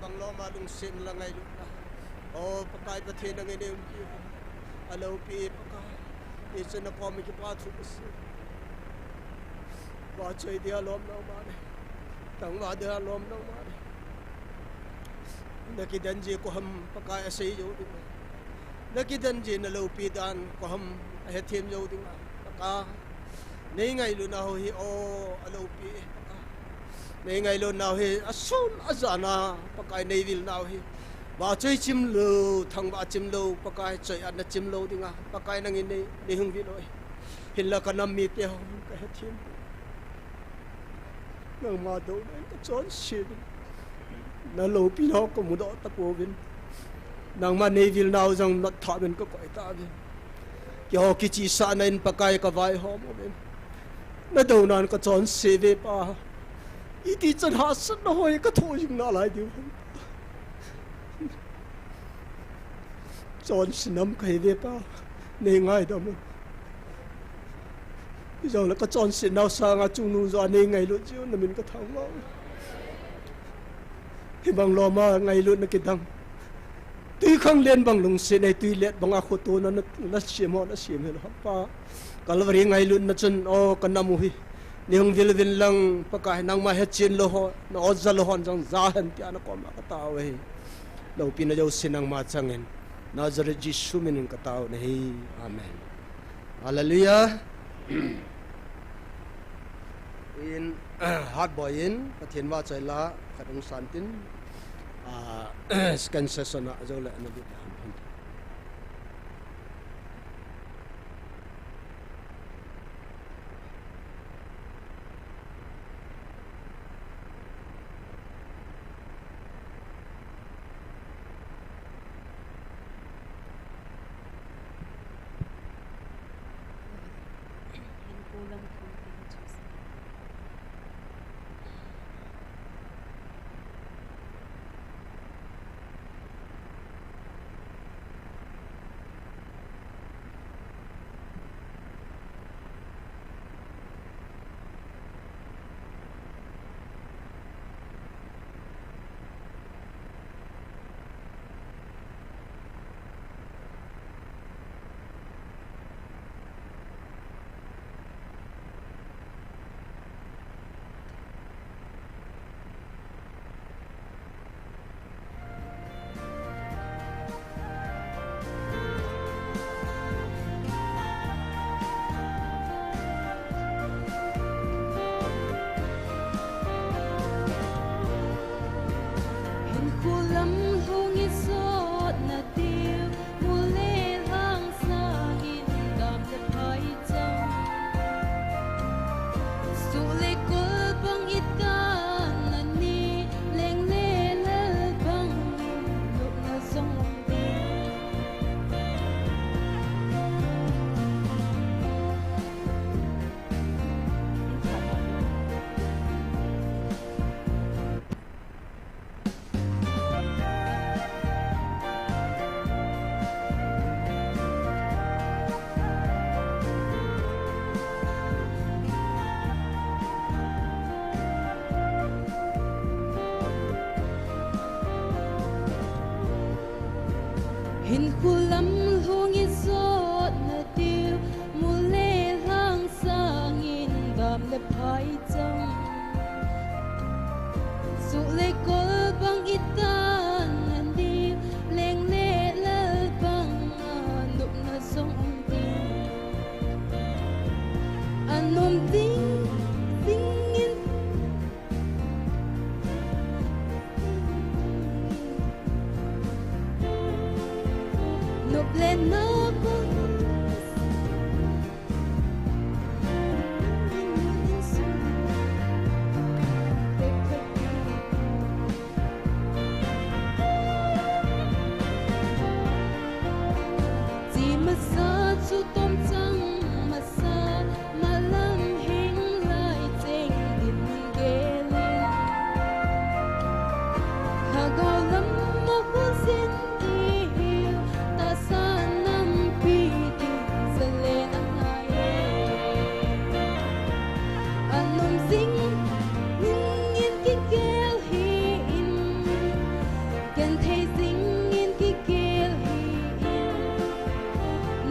Bang lom a lungset la ngailut na. O Pakai Pathen, nangin nei umpi. Aloupi Pakai. Hiche na kom kipa thu kase. Vachoi dia lom nau male. Thangvah dia lom nau male. Na kidan ji ko ham Pakai asei jou ding. Na kidan ji na loupi dan ko ham ahethem jou ding. Pakai. Nei ngailutnau hi, o, aloupi, Pakai. Nei ngailutnau hi, asun, ajana, Pakai nei vilnau hi. Vachoi chimlou, thangvah chimlou, Pakai choi-atna chimlou dinga, Pakai nangin nei, nei hung vil o. Hinla ka nam mite ho, ka hethem. Nangma douna in ka chonse uvin. Na loupinau ka mudoh tapouvin. Nangma nei vilnau jong notthah uvin ka koi tauvin. Keiho kichisahna in Pakai ka vaihom uvin. Na dounan ka chonse uve Pa. Iti chan hahsatna hoi ka thoh jing nalai diu ham. Chonse nam kahi uve Pa. Nei ngaidam un. Hijongle ka chonsetnau sanga chungnung joh a nei ngailut jiu, na min ka thangvah. Hibang lom a ngailutna kidang. Twikhanglen bang lungset nei, twilet banga khotona na, na sem ho, na sem hilou ham Pa. Calvary ngailutna chun, o, ka nam u hi. Nei hung vil uvin lang, Pakai nangma hechen lou ho, na ot ja lou hon jong ja hen tia na koma ka tao ahi. Loupina jouse nangma changin. Nazareth Jesu minin ka tao nahi. Amen. Hallelujah. In, hatboi in, Pathen vachoi la, khat hung san tin, ah, second session a, ajo le, na lut le, han, han.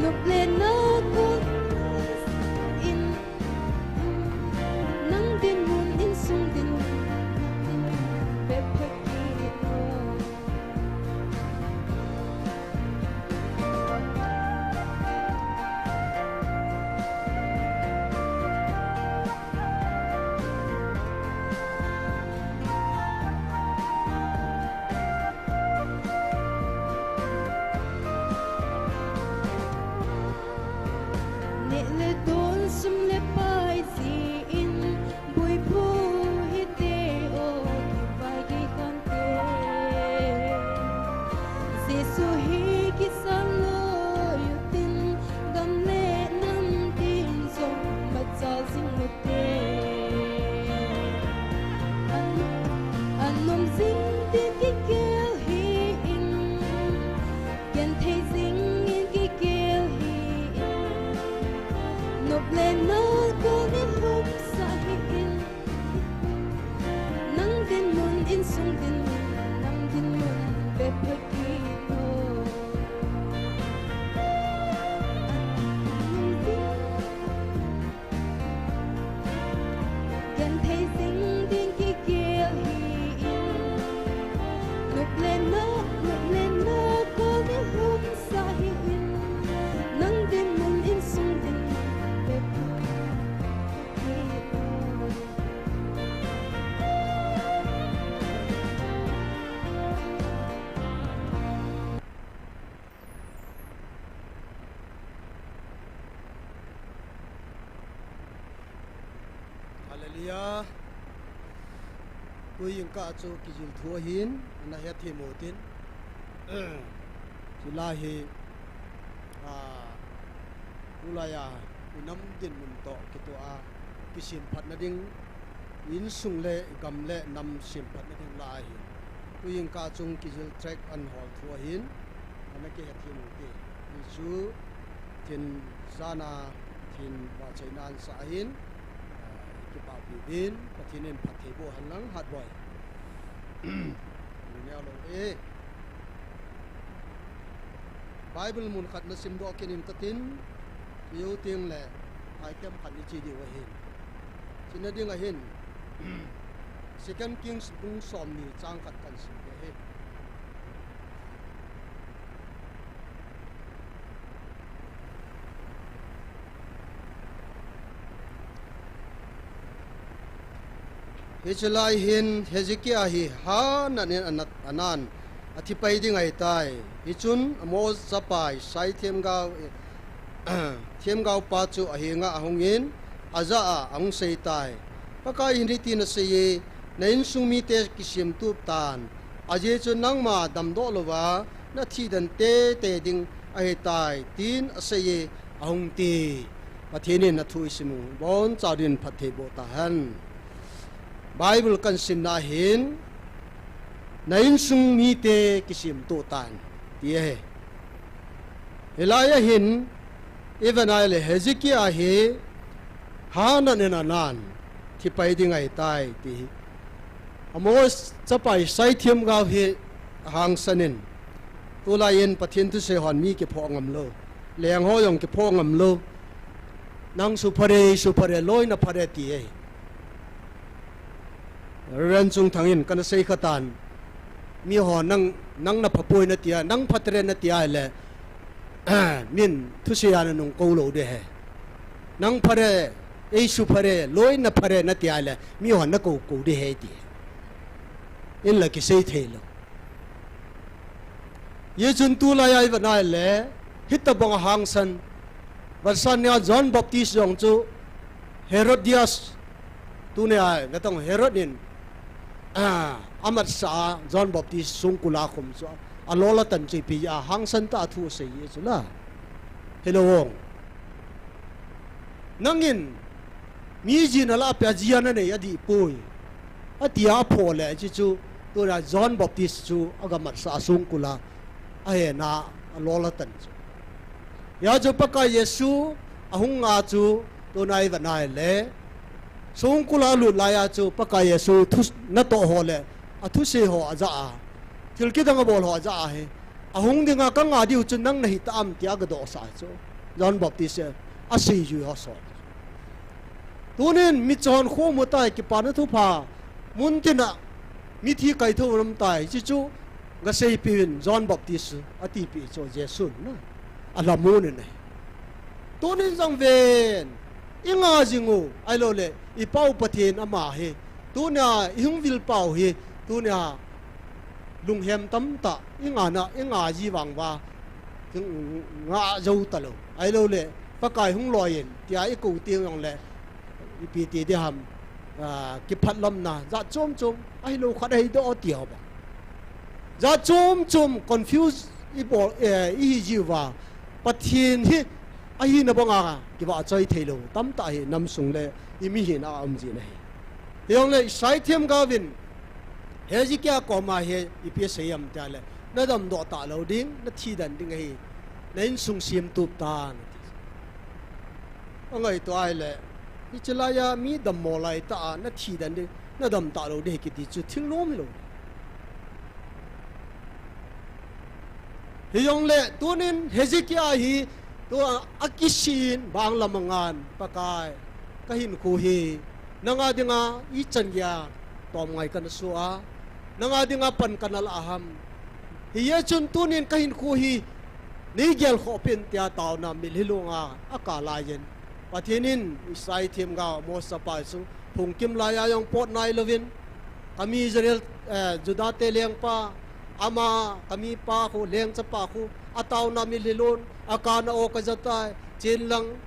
Nop le na kol in, nang dinmun insung dinmun, bep pha kit o. Neh le don sum le pai jin, boi phu hite o, kivai gei khante. Jesu hi kisan loi utin, gam le nam tin jong machal jing ute. An, an nom jing tin kigel hih in, genthei jing in kigel hih in, nop le na kol in lhumsah hih in, nang dinmun insung dinmun, nang dinmun bep pha kit o. Genthei jing ding kigel hih in, nop le na, nop le na kol in lhumsah hih in, nang dinmun insung dinmun bep pha kit o. Hallelujah. Tujingkah chu kijil thu ahin, ana hethem u tin. Chulai hi, ah, tulai a, i nam dinmun toh kitoh a, kisemphatna ding, insung le, gam le, nam semphatna ding lah ahi. Tujingkah chung kijil tract ana hol thu ahin, ana kihethem u te. Hichu, thin jana, thin vahchoina ana sah ahin, ah, kipahpi uvin, Pathen in phatthei boh hen lang, Hatboi. Neo lou e. Bible mun khat na simdoh kit ing katin, iu ting le, item khat ni chi diu ahin. China ding ahin, Second Kings bung somni chang khat kan sim ding ahi. Hiche lai hin Hezekiah hi hanat in anat, anan, athi pai ding ahitai. Hichun Amoz chapa Isai themgao, themgao pa chu ahenga ahungin, ajah a ahung seitai. Pakai hin hitin aseiye, na insung mite kisemtup tan. Ajeh chu nangma damdoh louva, nathi den teitei ding ahitai, tin aseiye, ahung ti. Pathen in athu isim u, boncha din phatthei boh tahen. Bible kan simna hin, na insung mite kisemtup tan, ti ahi. Hilai a hin, ivet nai le Hezekiah hi, hanat in anan, thi pai ding ahitai, ti hi. Amoz chapa Isai themgao hi, ahangsan in. Tulai in Pathen thusei hon mi kiphoh ngam lou. Leng ho jong kiphoh ngam lou. Nang su phare, su phare, loi na phare ti e. Reverend Chungthang in kana sei khatan. Mi ho nang, nang na phapoi nati a, nang phatre nati a le. Min thusei a nanung kou lou ding ahi. Nang phare, ei su phare, loi na phare nati a le. Mi ho nakou kou ding ahi ti. Inla kisei thei lou. Hichun tulai a ivet nai le, hitobang ahangsan. Vetsahna John Baptist jong chu Herodias, tunia vetong Herod in, ah, amatsah a John Baptist songkul a khum chu, alol atan chu ipi ahangsan tah a thu asei hi chu la. Hello. Nangin, mi jin alah peh a ji a nanei adih poi. Ati a aphoh le, hiche chu, tuna John Baptist chu, agamatsah a songkul a, ahen a, alol atan chu. Hia chu Pakai Jesu, ahung nga chu, tuna ivet nai le, songkul a alut lai a chu, Pakai Jesu, thu, natoh ho le, athusei ho ajah a, thil kidang abol ho ajah a hi, ahung ding a kanga diu chu nang nahi tam tia agadohsah chu. John Baptist a, aseijui ho sot. Tunin michonse khomu tai, kipana thupha. Muntina mithi kaithou lam tai. Hichu gaseipiuvin John Baptist atipeh chu Jesun na. Alhamon in ahi. Tunin jong ven. Inga jing u, ahilouleh iPau Pathen ama hi. Tunia ihung vilpau hi. Tunia lunghem tamtah, ingana, inga ji vang uva, nga jou talou. Ahilouleh, Pakai hung loi in, tia ikou teng jongleh, ipi ti ding ham, ah, kiphatlomna, jat chom chom, ahilou khat ahidoh ti ho ba. Jat chom chom, confuse, ibol, eh, ihi jiuva, Pathen hi, ahina banga, kivahchoi theilou, tamtah hi, namsung le, imihina a um jin ahi. Hijongle, Isai themgaovin, Hezekiah koma hi ipi asei em tileh, nadamdoh talou ding, nathi den ding ahi, na insung semtup tan, ati. Angaito ahileh, hiche laiya mi dammo laitah a, nathi den ding, nadam talou ding ahi kiti chu thil nom lou. Hijongle, tunin Hezekiah hi, tua akisih in bang lam angan, Pakai, kahinkho hi, nanga dinga ichan geiya tomngai kana soh a, nanga dinga pan kana lah ham. Hijeh chun tunin kahinkho hi, neigelkhoh peh in tia taona mitlhi longa akap laiyin, Pathen in Isai themgao Amos chapa chu phungkim laiya jong pot nailouvin, kami Israel, eh, Judah te lengpa, ama, kamipa khu, lengchapa khu, ataona mitlhi lon, akapna o kajatai, chen lang,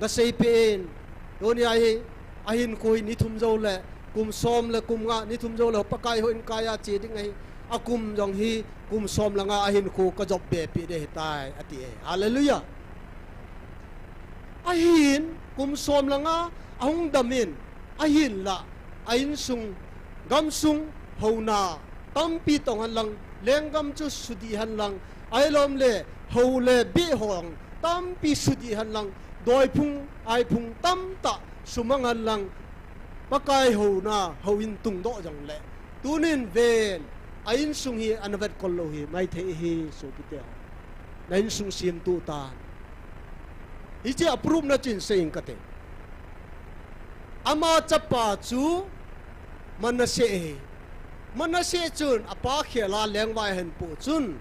gaseipeh in, tunia hi, ahinkho hi ni thum jouleh, kum som le kum nga, ni thum jouleh, Pakai houin kaiya che ding ahi, akum jong hi, kum som le nga, ahinkho kajop be peh ding ahitai, ati e. Hallelujah. Ahin, kum som le nga, ahung dam in, ahinlah, a insung, gamsung, houna, tampi tong henlang, lenggam chu sudih henlang, ahilouleh, hou le beh ho, tampi sudih henlang, doiphung, aiphung, tamtah, sumang henlang, Pakai houna, houin tungdoh jongleh. Tunin ven, a insung hi ana vetkol lou hi, maithei hi, sopite ho. Na insung semtup tan. Hiche a proof na chin sei ing kate. Ama chapa chu Manasseh ahi. Manasseh chun apa khel a lengvai ahin poh chun,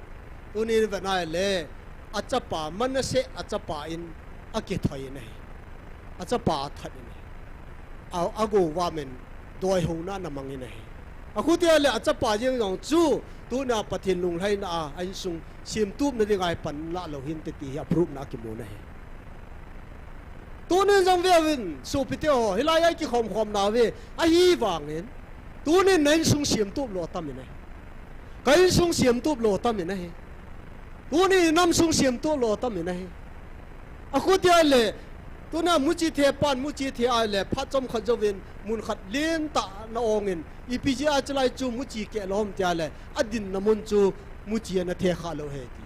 tunin ven ahileh, achapa Manasseh achapa in akithoi in ahi. Achapa athat in ahi. A, agovam in doi houna ana mang in ahi. Akhutia leh achapa jeng jong chu, tunia Pathen lunglhaina a, a insung semtupna dinga pan lah lou hinte ti hi a proof na kimu in ahi. Tunin jong veuvin, sopite ho, hilaiya ikikhom khom nauve, ahivangin, tunin na insung semtup lou atam in ahi. Ka insung semtup lou atam in ahi. Tunin inam sung semtup lou atam in ahi. Akhutia leh, tunia muchi the pan, muchi the ahileh, phat chomkhat jouvin, mun khat lentah na ongin, ipi jeh a chulai chu muchi keh lou ham tia leh, adinna mun chu muchi ana the kha lou ahi ti.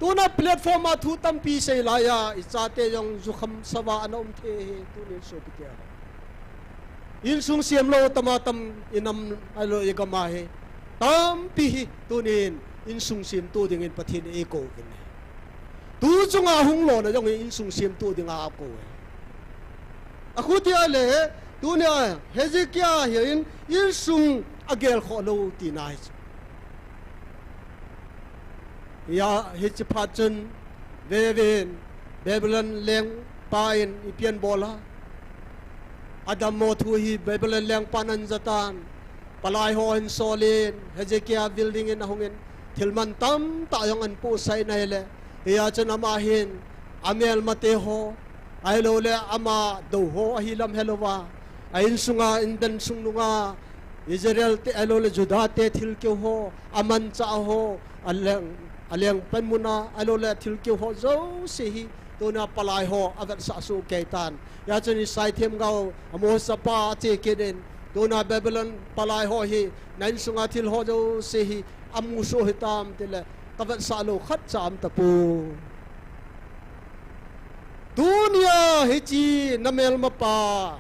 Tuna platform a thu tampi sei laiya, ichate jong jukham sava ana um thei ahi, tunin sopite ho. Insung sem lou tam a tam, inam ahilou igam a hi. Tampi hi, tunin insung semtup dingin Pathen in eikou uvin ahi. Tu chunga hung lona jong hi insung semtup dinga akou ahi. Akhutia leh, tunia Hezekiah hin insung agelkhoh lou tina ahi chu. Hia, hiche phat chun, veuvin, Babylon lengpa in ipi ana bol a. Adammo thu hi Babylon lengpan ana jatan. Palai ho ahin sol in, Hezekiah building in ahungin, thil man tamtah jong ana pohsah in ahileh. Hia chun ama hin, amelmate ho, ahilouleh ama dou ho ahi lam helouva, a insunga, indan sung nunga, Israel te ahilouleh Judah te thilkeu ho, amanchah ho, aleng, aleng panmun a, ahilouleh thilkeu ho jouse hi, tuna palai ho avetsah soh kei tan. Hia chun Isai themgao, Amos chapa ache kit in, tuna Babylon palai ho hi, na insunga thil ho jouse hi, amu soh hitam tileh, kavetsah lou khatcha aum tapoi. Tunia hiche namelmapa,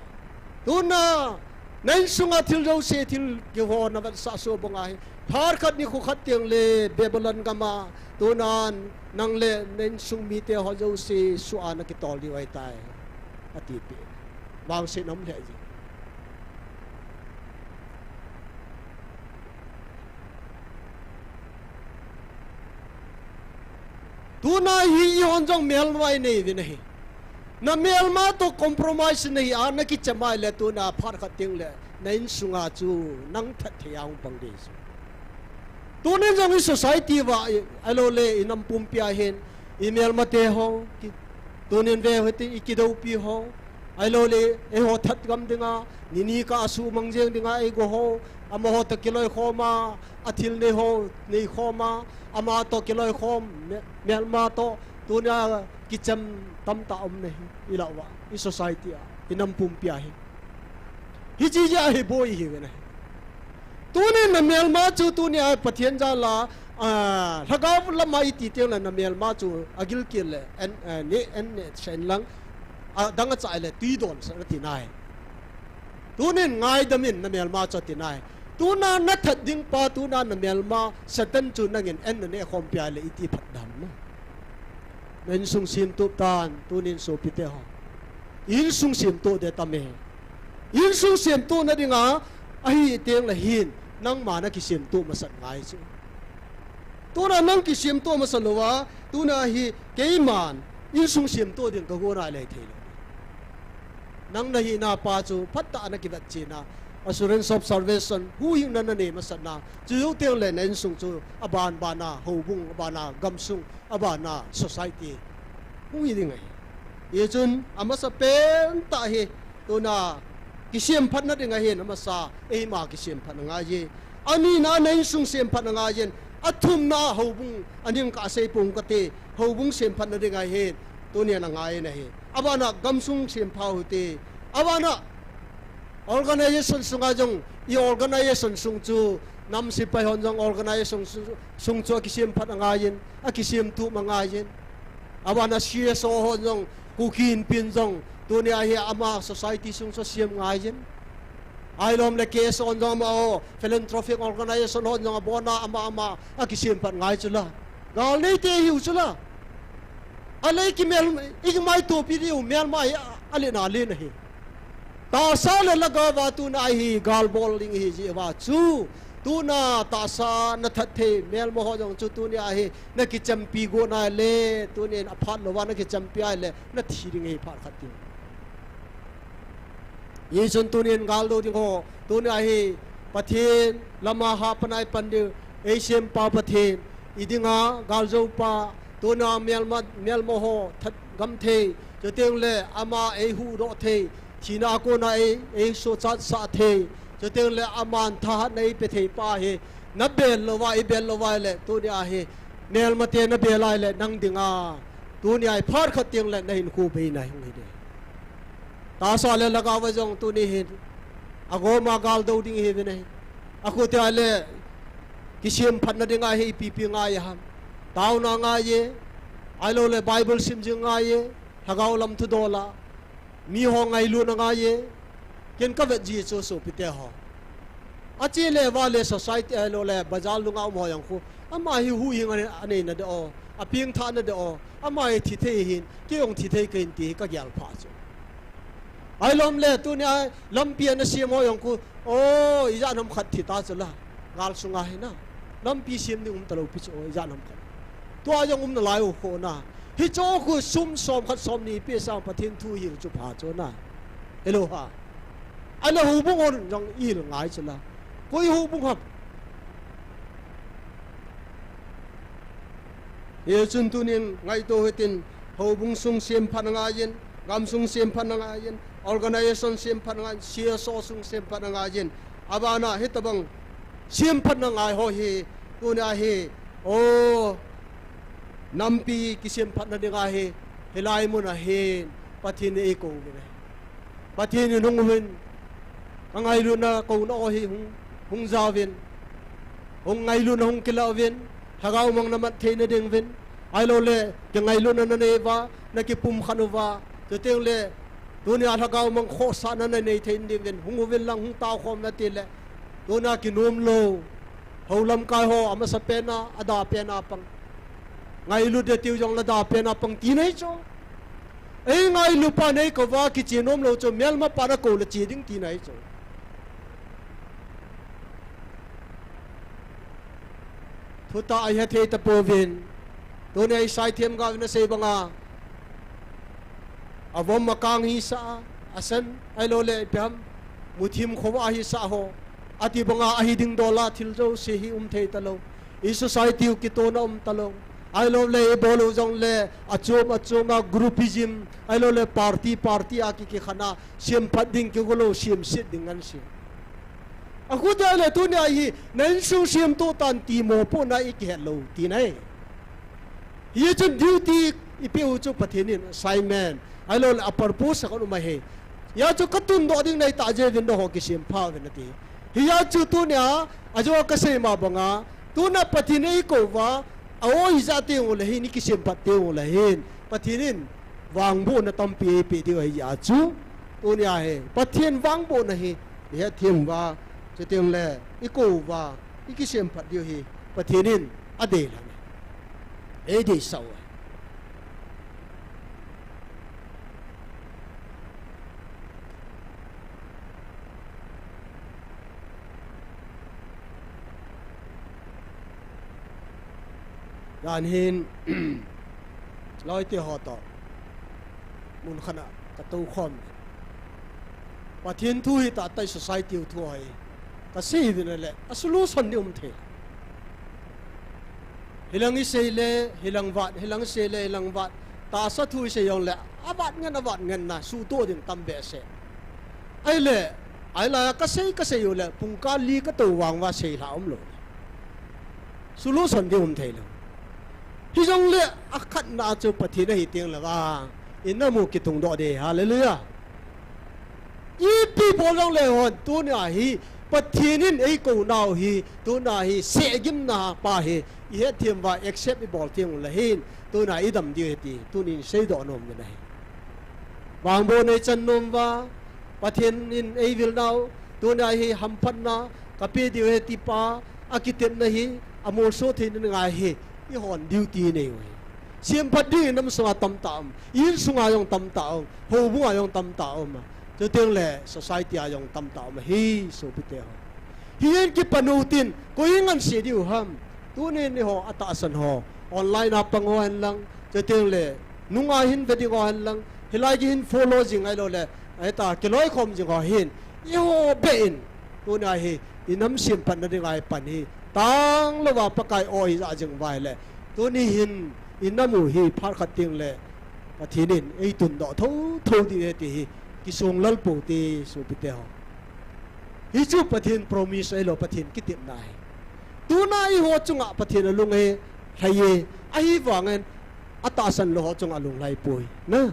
tuna na insunga thil jouse thilkeu ho navetsah soh banga hi, phat khat nikho khat tengleh Babylon gam a, tunan Nang le na insung mite ho jouse soh a na kitol diu ahitai, ati peh. Vangsetna um lheh jing. Tuna hi eihon jong melma inei uvin ahi. Na melma toh compromise nahi a, na kichem a ahile tuna phat khat teng le na insunga chu nang that thei a hung pang ding chu. Tunin jong i society uva, i, ahilou le i nam pumpi a hin, i melmate ho, ki, tunin ve u hitin i kidoupi ho, ahilou le eiho that gam dinga, ni ni kah a sumang jeng dinga eigo ho, amaho toh kiloikhom a, athil nei ho neikhom a, ama toh kiloikhom, me-, melma toh, tunia kichem tamtah um nahi, i lah uva, i society a, i nam pumpi a hi. Hiche jeh a hi boi ihiuve nahi. Tunin na melma chu tunia Pathen jal a, a, lhagao lama iti teng le na melma chu agilkel le, en, eh, ne, en ne sen lang, adang acha le tui donsah in ati nai. Tunin ngaidam in na melma chu ati nai. Tuna na that ding pa, tuna na melma Satan chu nangin en na neh khompi a le iti phat dam na. Na insung semtup tan, tunin sopite ho. Insung semtup ding tam e. Insung semtup na dinga, ahi teng le hin, nangma na kisemtup masat ngai chu. Tuna nang kisemtup masat louva, tuna hi keiman, insung semtup ding ka gon a le thei lou. Nang na hina pa chu phatah a na kivetchen a, assurance of salvation, huhhingna na nei masat na, chu jou teng le na insung chu aban ban a, houbung aban a, gamsung aban a, society, huhhing ding ahi. Hichun amasapen tah hi, tuna kisemphatna ding ahin, amasa, eima kisemphatna ngai e. Anina na insung semphatna ngai in, athumna houbung, aning kah a sei pong kate, houbung semphatna ding ahin, tunia na ngai in ahi. Aban a gamsung sempha u hite. Aban a organization sunga jong, i organization sung chu, nam sepai hon jong organization sung, sung chu akisemphat angai in, akisemtup angai in. Aban a C S O hon jong, Kuki Inpi in jong, tunia hi ama society sung chu asem ngai in. Ahilou le K S O hon jong amaho philanthropic organization hon jong abon a ama ama akisemphat ngai chu la. Gal neite ihiu chu la. Ahile ikimel, ikimaitopi diu melma hi a, alen alen ahi. Tahsa le lhagao va tuna hi gal bol ding ihi jeh uva chu, tuna tahsa na that thei melma ho jong chu tunia hi na kichampi got na le, tunin aphat louva na kichampi a le, na thi ding ahi phat khat ding. Hichun tunin gal dou ding ho, tunia hi Pathen lama hahpan a ipan diu, eisempa Pathen, idinga galjou pa, tuna melma, melma ho that gam thei, chuteng le ama eihuhdoh thei, thina a kona ei, eisuhchatsah thei, chuteng le aman thahatna eipeh thei pa hi, na bel louva, ibel louva le, tunia hi, melmate na bel a le, nang dinga, tunia hi phat khat teng le, na hinkho beina hung hi ding. Tahsa le lhagao va jong tuni hin, agoma gal dou ding ihiuvin ahi. Akhutia le, kisemphatna dinga hi ipi ipi ngai ham. Taona ngai e, ahilou le Bible sim jing ngai e, lhagao lam thudol a, miho ngailutna ngai e, ken kavet ji chu sopite ho. Ache le va le society ahilou le bazar lunga um ho jong khu, ama hi huhhing a, anei na de o, apengthah na de o, ama hi thi thei hin, kei jong thi thei kahin ti hi kagel pha chu. Ahilou le tunia lampi ana sem ho jong khu, o, ijat ham khat thi ta chu la, gal sunga hi na. Lampi sem ding um talou pi chu, o, ijat ham khat. Tua jong um nalai u kho na. Hiche khu sum som khat som ni peh sang Pathen thu hil chu pha chu na. Hello ha. Ahile houbung hon jong ihil ngai chu la. Koi houbung ham. Hichun tunin ngaito hitin, houbung sung semphatna ngai in, gamsung semphatna ngai in, organization semphatna ngai in, C S O sung semphatna ngai in, abana hitobang semphatna ngai ho hi, tunia hi, o, nampi kisemphatna dinga hi, hilai muna hin, Pathen in eikou uve. Pathen in hung uvin, ka ngailutna kouna ho hi hung, hung jaovin, hung ngailutna hung kilah uvin, lhagao mang na mat theina ding uvin, ahilou le, kingailutna na nei uva, na kipumkhat uva, chuteng le, tunia lhagao mang khohsahna na nei theina ding uvin, hung uvin lang hung taokhom na ti le, tunia kinom lou, hou lamkai ho, amasapen a, adahpen a pang. Ngailut ding tiu jong lada pen a pang tina ahi chu. Ei ngailut pa nei kou va kiche nom lou chu, melma pa na kou le che ding tina ahi chu. Thutah a ihet thei tapouvin. Tunia Isai themgao in asei banga, avom akang hisa a, asan, ahilou le ipi ham, muthim khovah a hisa ho, ati banga ahi ding dol a thil jouse hi um thei talou. I society u kitona um talou. Ahilou le ibol u jong le achom achom a groupism, ahilou le party party a ki, kikhen a, semphat ding kigo lou, semset ding ngan se. Akhutia le tunia hi, na insung semtoh tan ti mopohna i kihet lou, tina ahi. Hichun duty i peh u chu Pathen in assignment, ahilou le a purpose a kon um ahi. Hia chu ka tundoh ding nei tah jeh uvin nangho kisempha uvin ati. Hia chu tunia, ajo kasei ma banga, tuna Pathen in eikou uva, a o ijat teng u le hin, i kisemphat teng u le hin, Pathen in vangbohna tampi eipeh diu ahi jeh a chu, tunia hi Pathen vangbohna hi i hetthem uva, chuteng le i kou uva, i kisemphat diu hi Pathen in adei lhon e. Ei deisah u ahi. Dan hin, loite ho toh mun khat a ka tou khom. Pathen thu hi tah tah, society u thu ahi. Ka sei uvin le, a solution ding um thei. Hilang i sei le, hilang vat, hilang i sei le, hilang vat. Tahsa thu i sei jong le, a vat ngen, a vat ngen na, suhtoh ding tam behseh. Ahile, ahilai a ka sei, ka sei u le, pungkal li ka tou vang uva seilhah um lou. Solution ding um thei lou. Hijong le, a khatna chu Pathen ahi teng le vang, i nam u kitungdoh ding, hallelujah. Ipi bol jong le hon, tunia hi, Pathen in eikou nau hi, tunia hi, sehgimna pa hi, i hetthem uva, accept i bol teng u le hin, tunia i dam diu ahi ti, tunin seidoh nom uvin ahi. Vangbohna i chan nom uva, Pathen in eivil nau, tunia hi hamphatna, ka pe diu ahi ti pa, a kitepna hi, a molso theina ngai hi, i hon duty nei u ahi. Semphat ding i nam sunga tamtah um, i in sunga jong tamtah um, houbung a jong tamtah um, chuteng le society a jong tamtah um ahi, sopite ho. Hi in kipan u tin, koi in ngan sei diu ham. Tunin eiho a tahsan ho, online a pang ho hen lang, chuteng le, nunga hin ve ding ho hen lang, hilai gei hin follow jing ahilou le, ahi ta, kiloikhom jing ho hin, eiho beh in, tunia hi, i nam semphatna dinga i pan hi, tang louva Pakai o i ja jing uva ahile, tuni hin, i nam u hi phat khat teng le, Pathen in eitundoh thotho diu ahi ti hi, kisonglal pou te, sopite ho. Hichu Pathen promise ahilou, Pathen kitepna ahi. Tuna eiho chunga Pathen alung e, lhai e, ahivangin atahsan lou ho chunga alung lhai poi. Na.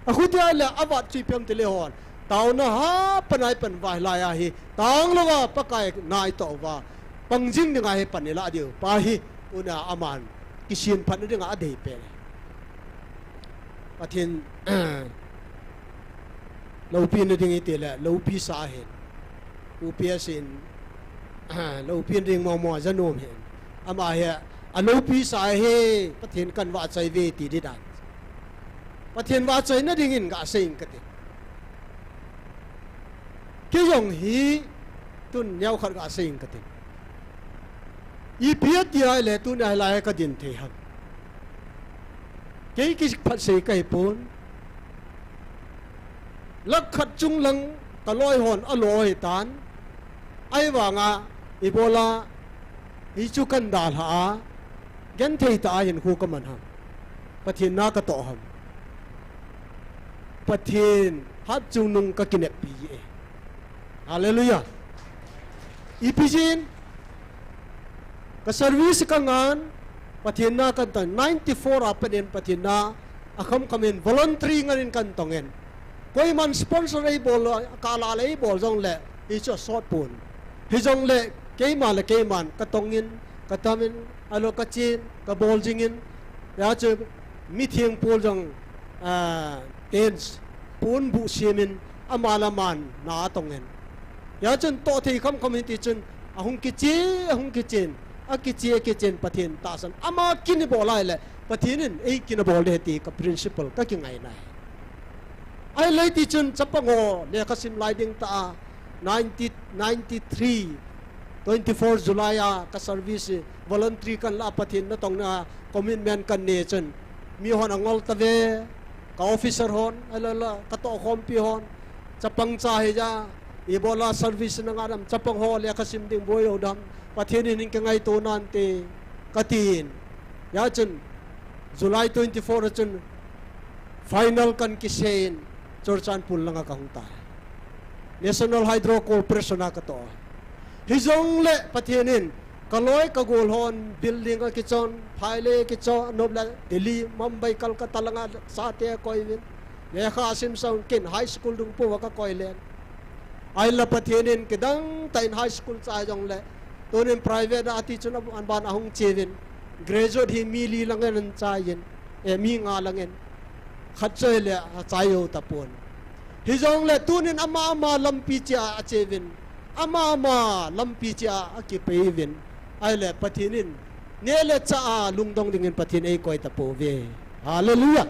Akhutia le avat chu ipi ham tile hon, taona hapan a i pan uva hilai a hi, tang louva Pakai na i toh uva, pang jing dinga hi pan i lah diu pa hi, tuna aman kisemphatna dinga adei pen. Pathen loupina ding i tile, loupi sa ahin. U P S in, loupina ding momo a ja nom ahin. Ama hi, aloupi sa ahi, Pathen kan vahchoi ve ti di dan. Pathen vahchoina dingin gasei ing kati. Kei jong hi, tun neokhat gasei ing kati. Ipi ati ahile, tun ahilai kadin thei ham. Kei kiphatsei kahipon. Lakh khat chunglang kaloi hon alo ahitan. Ahivanga ibola hichu kan dalha a, genthei tah a hinkho kaman ham. Pathen na katoh ham. Pathen hatchungnung kakineppi e. Hallelujah. Ipi jeh in, ka service kangan, Pathen na kantong, ninety-four a pat in Pathen na, akhamkham in voluntary ngan in kantong in. Koiman sponsor eibol, kalal eibol jongle, hichu asot pon. Hijongle, keima le keiman, katong in, katam in, ahilou kachen, kabol jing in, hijeh chun, mitheng pol jong, ah, tents, ponbuh sem in, ama le aman na atong in. Hijeh chun toh thei khamkham in tichun, ahung kiche, ahung kichen, akiche, akichen Pathen tahsan. Ama kin ibol ahile, Pathen in ei kin abol ding ahi ti ka principle ka kingai nai. Ahileh tichun chapang ho lekha sim lai ding tah a, nineteen ninety-three, twenty-four July a ka service voluntary kan la, Pathen natong na commitment kan nei chun, mi hon angol tave, ka officer hon, ahilouleh ka tohkhompi hon, chapang cha hi ja, ibola service na nga dam, chapang ho lekha sim ding boi lo dam, Pathen in hin ka ngaito nante, ka tin. Hijeh chun, July twenty-four a chun final kan kisei in Churachandpur langa ka hung tai. National Hydro Corporation a ka toh. Hijongleh Pathen in ka loi ka gol hon building akichon, phailei akichon, nop le Delhi, Mumbai, Kolkata langa chate akoi uvin. Lekha asim sang ken high school dung pouva ka koi len. Ahinla Pathen in kidang tah in high school chai jongleh, tunin private a ati chun an ban ahung cheuvin. Graduate hi mi li lang in an chai in, eh, mi nga lang in. Khat choi le achai jou tapon. Hijongleh tunin ama ama lampi cheh a acheuvin. Ama ama lampi cheh a akipei uvin. Ahileh Pathen in neh le chah a lungdong dingin Pathen ei koi tapouve. Hallelujah.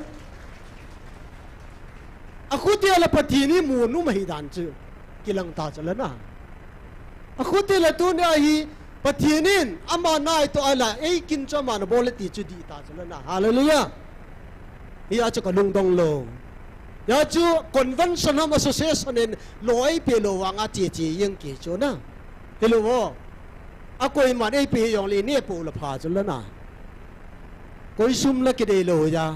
Akhuti a le Pathen imu nom ahi dan chu kilang ta chu le na. Akhuti le tunia hi Pathen in ama natoh a la ei kin chu ama nabol le ti chu dih ta chu le na. Hallelujah. Hia chu ka lungdong lou. Hia chu convention ham association in lou eipeh lou vanga che che jeng kei chu na. Hilou vo. Akoiman eipeh jongleh neh pou le pha chu le na. Koi sum la kidei lou ja.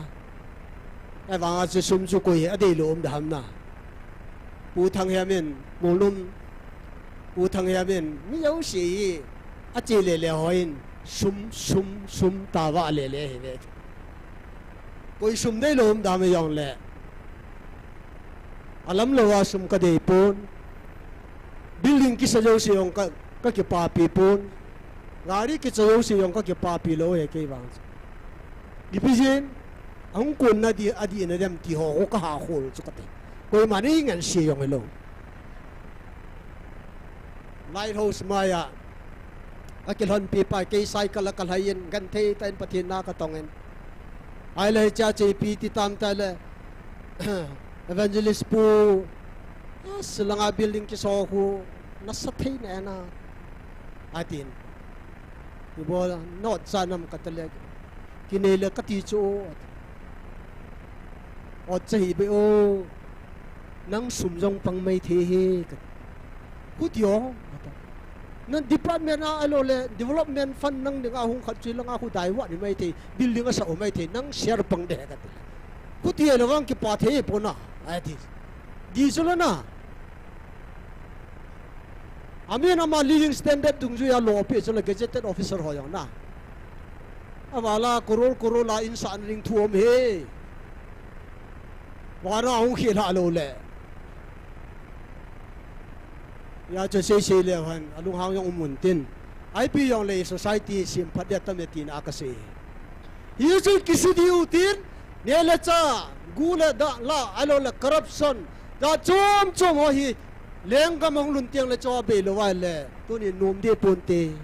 Ahivanga chu sum chu koi adei lou um ding ham na. Pu Thanghiam in, Molnom, Pu Thanghiam in, mi jouse hi, ache le le hon, sum, sum, sum, tava le le hi ve. Koi sum dei lou um ding ham jongleh. Alam lou a sum ka dei pon. Building kisa jouse jong ka, ka kipapi pon. Gari kicha jouse jong ka kipapi lou e kei vang. Ipi jeh in, ahung kon na di, adih na dem ti ho, ho ka ha khol chu ka ti. Koiman ei ngansi jong hilou. Lighthouse mai a, ka kilhonpi pa, kei cycle a ka lhai in, genthei tah in Pathen na ka tong in. Ahileh hiche a che ipi ti tam tah le, Evangelist pu, a, Shillong a building kiso khu, nasa thei nai na, atin. Ibola, na ot cha nam ka ti le, kinei le ka ti chu, ot cha hi be o, nang sum jong pang mai thei hi, ka ti. Khuti o, ata. Na department a, ahilou le, development fund nang dinga hung khat chu langa khu dai vat ni mai thei, building asa o mai thei, nang share pang de ka ti. Khuti a le vang kipa thei pon a, ati. Di chu le na. Amin ama living standard dungjui a lou pi chu le gazetted officer ho jong na. Avala crore crore la in san ring thu um e. Vana hung khel ha lou le. Hia chu sei sei le han, alunghang jong um un tin. Ipi jongleh society semphat dia tam e tina ka sei. Hichu kisudi u tin, neh le chah, gu le da la, ahilou le corruption, jat chom chom ho hi, lenggam hung lhun teng le chu abei lou vai le, tunin nom deh ponte.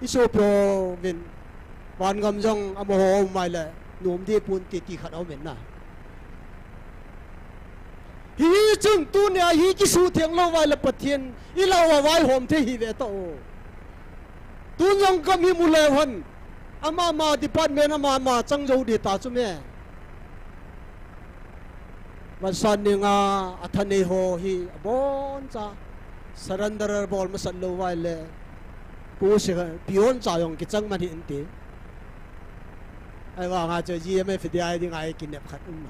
I sopi uvin, vangam jong amaho um vai le, nom deh ponte ti khat aum in na. Hichun tunia hi kisutheng lou vai le Pathen, i lau a vaihom thei hi ve ta o. Tun jong ka mi mu le hon. Ama ama department ama ama chang jou di ta chu me. Vansan ninga athanei ho hi abon cha. Surrender bol masat lou vai le. Pu se pion cha jong kichang man hi ante. Ahivanga chu G M F D I dinga hi kinep khat um ma.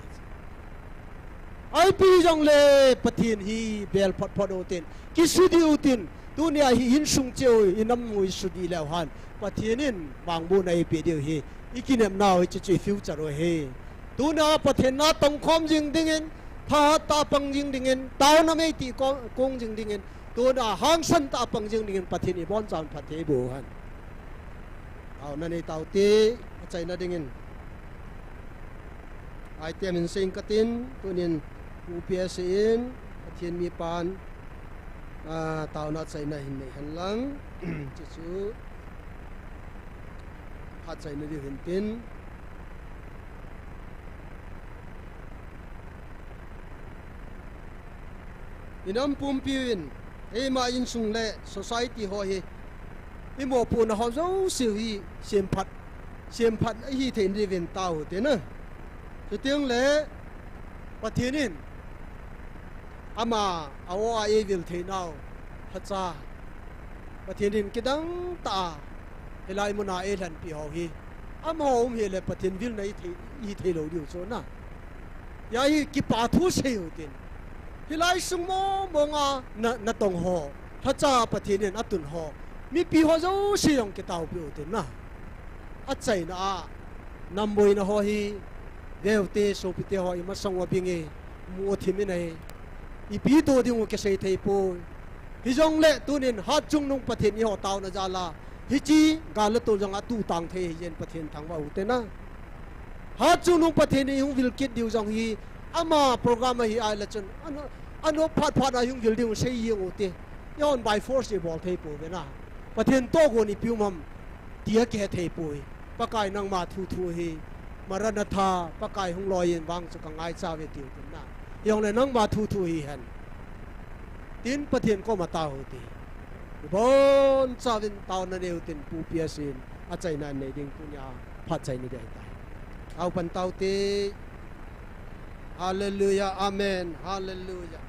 Ipi jongle Pathen hi bel phot phot u tin, kisudi u tin, tunia hi insung cheh u, i nam u i sudi leu hen, Pathen in mangbu na eipeh diu hi, i kinepna u hi chu chu i future u hi. Tuna Pathen na tongkhom jing dingin, thahat tah a pang jing dingin, taona meitih kong, kong jing dingin, tuna hangsan tah a pang jing dingin Pathen in ibonchauvin phatthei eiboh u hen. Taona nei taute, achaina dingin. Aite min sing katin, tunin U P S in, Pathen mipan, ah, taona achaina hin nei hen lang, chuchu, phat achaina diu hin tin, Inam pumpiu in, eima insung le society ho hi, imopohna ho jouse hi semphat, semphat ahi thei diuvin tao hite na. Chuteng le Pathen in ama a-o a eivil theinau lhacha Pathen in kidang tah a hilai muna eilhenpeh ho hi, amaho um hile Pathen vilna ithei, itheilou diu chu na. Hia hi kipa thu seiu tin, hilai sung mong mong a na, natong ho, lhacha Pathen in atun ho, mipi ho jouse jong kitaopeh u tin na. Achaina a, namboina ho hi, veute sopite ho imasang uva bing e, mu thim in ahi. Ipi to dingu kisei theipoi. Hijongle tunin hatchungnung Pathen iho taona jal a, hiche gal le tol jong atuh tang thei ahi jeh in Pathen thangvah u te na. Hatchungnung Pathen in ihung vil kit diu jong hi, ama program ahi ahile chun, ano, anop phat phat a ihung vil diu sei jeng u te. Ihon by force ibol thei pouve na. Pathen tohgon ipi um ham, tia kihe thei poi. Pakai nangma thu thu hi, Maranatha, Pakai hung loi in vang chu kangaicha uve tiu tin na. Hijongle nangma thu thu hihen, tin Pathen koma tao u te. Ibonchauvin taona neiu tin Pu P S in achaina nei ding tunia phat chai ni ding ahitai. Aopan tao te. Hallelujah, amen, hallelujah.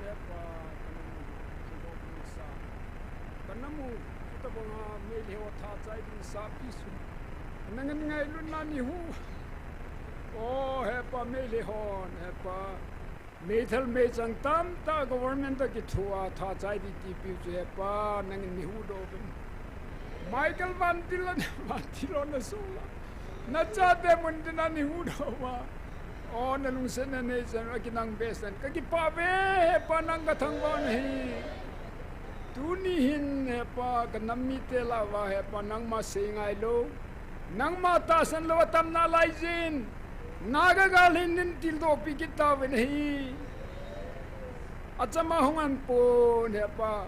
Hepa, ka namu, ka namu, ka namu, chutabanga Meitei ho thachai ding sapi su. Nangin ngailutna ni hu. O, Hepa, Meitei hon, Hepa. Meithal meichang tamtah government a kithua thachai ding tipiu chu Hepa, nangin ni hudoh uvin. Michael Vantil a, Vantil hon a sula. Nachate mun tina ni hudoh uva. O, nalungsetna neichan, akinang behseh in. Kakipah uve, Hepa, nang kathangvah nahi. Tuni hin, Hepa, kanam mite lah uva, Hepa, nangma sei ngailou. Nangma tahsan lou atam nalai jin. Naga gal hin nin tildohpi kit tauve nahi. Achama hung an pon, Hepa.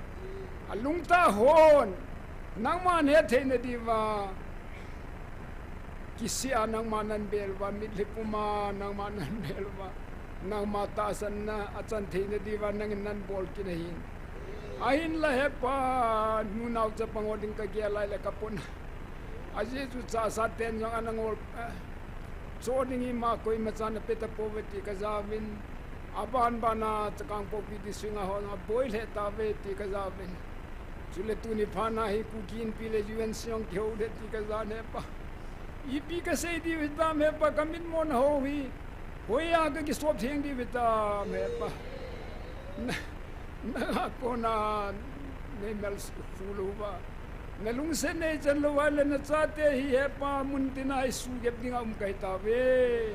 Alungtah hon. Nangma nehthei nadiuva. Kisih a nangma nanbel uva, mitlhi puma nangma nanbel uva. Nangma tahsanna achan thei nadiuva, nangin nanbol kit nahin. Ahinla Hepa, nunao chapang ho ding kagel lai le kapon. Ajeh chu chahsa ten jong ana ngol, eh, cho ding ima koima chan ape tapouve ti kajauvin. Aban bana Chakangpokpi district a hon aboi lheh tauve ti kajauvin. Chule tuni phat na hi Kuki Inpi le U N C jong kihou le ti kajan Hepa. Ipi kasei diu hitam Hepa, kamit mona ho hi. Hoiya kakisop theng diu hitam Hepa. Na, nanga kona neimel fu louva. Nalungset neichan louva le nachate hi Hepa mun tina hi sugep dinga um kahi tauve.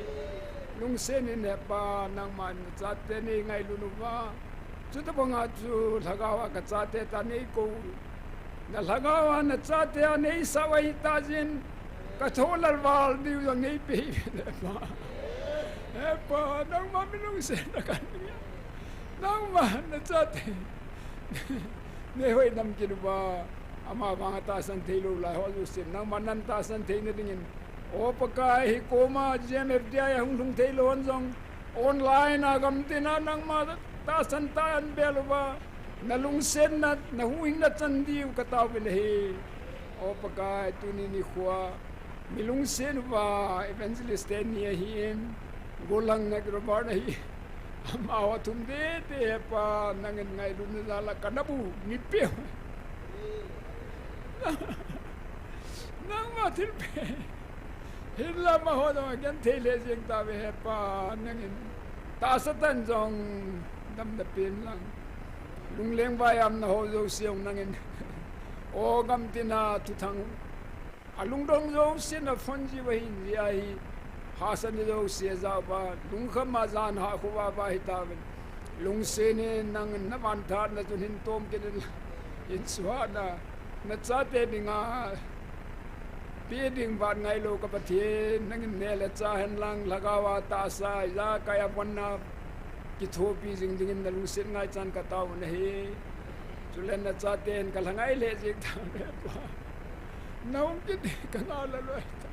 Lungset in Hepa, nangman nachate neingailut uva. Chutabanga chu lhagao a kachate tah neikou. Na lhagao a nachate a neisah u ahitai jin. Katho lalval diu jong neipeh uvin Hepa. Hepa, nangma milungsetna kahin. Nangma nachate neihoinam kit uva. Amavang atahsan theilou lai ho jouse nangma natahsan theina dingin. O Pakai, hi koma G M F D I a hung lhung theilou hon jong. Online a gamtina nangma tahsan tah anbel uva. Nalungsetna, nahuhhingna chan diu kataovin ahi. O Pakai, tuni nikhoa. Milungset uva, evangelist teni ahin. Golang Nat Robert ahi. Amaho athum tete Hepa, nangin ngailutna jal a kana bu, ngipe. Nangma thilpeh. Hinla amaho jong agenthei lheh jeng tauve Hepa, nangin. Tahsa tah in jong damna pen lang. Lungleng vaihamna ho jouse jong nangin. O gamtina thuthang. Alungdong jouse in aphone jiu ahin jeh ahi. Hahsatna jouse ajah uva. Lungkham a jan hahkhuh uva ahitauvin. Lungset in nangin navanthatna chun hin tom kit in. Hin suhahna. Nachate dinga. Pe ding vat ngailou ka Pathen, nangin neh le chah henlang, lhagao a tahsa, ijakai a vonna kithopi jing dingin nalungset ngaichan kataovin ahi. Chule nachaten kalhangai lheh jeng tauve Pa. Naum kit ding kangah lha loi ta.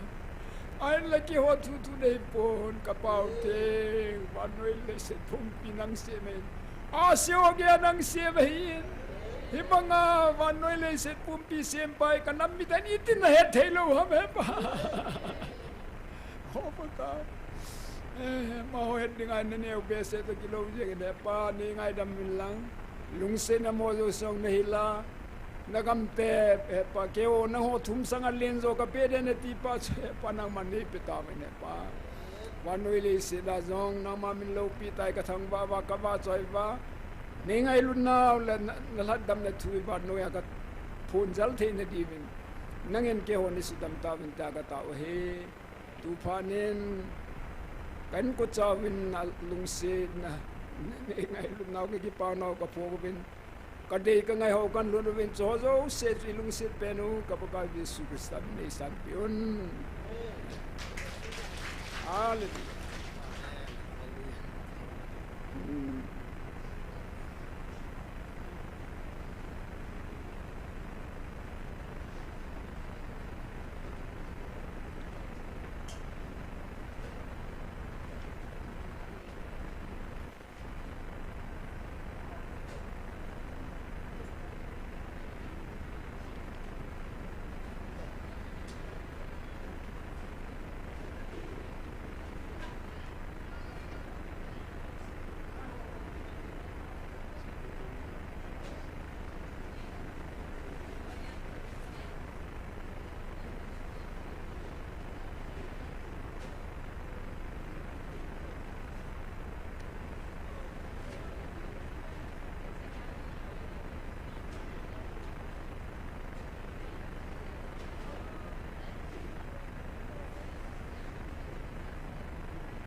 Ahinla keiho thuthu neipon, ka Pau Theng, vannoi leiset pumpi nang sem ahin. Ahsi ho geiya nang sem ahin. Hibanga vannoi leiset pumpi sempa hi kanam miten itin nahet theilou ham Hepa. O Pakai. Eh, amaho het dinga naneo behseh toh kilou jengin Hepa, neingaidam uvin lang. Lungsetna mo jouse jong nahila. Nagamte, Hepa, keiho nangho thum sanga len jo kapeh ding nati pa chu, Hepa, nangman neipe tauvin Hepa. Vannoi leiset a jong, nangma min loupi tai kathangvah uva, kavahchoi uva. Neingailutnau le na, nalhatdamna thu hi vannoiya kaphonjal theina diuvin. Nangin keiho neisudam tauvin tia katao ahi. Tuphat in, ka inkocha uvin nalungsetna, neingailutnau kakipanau kaphong uvin. Kadei kangaiho kalut uvin, chuho jouse chu ilungset pen u, ka Pakai Jesu Christa min neisanpeh un. Hallelujah. Hmm.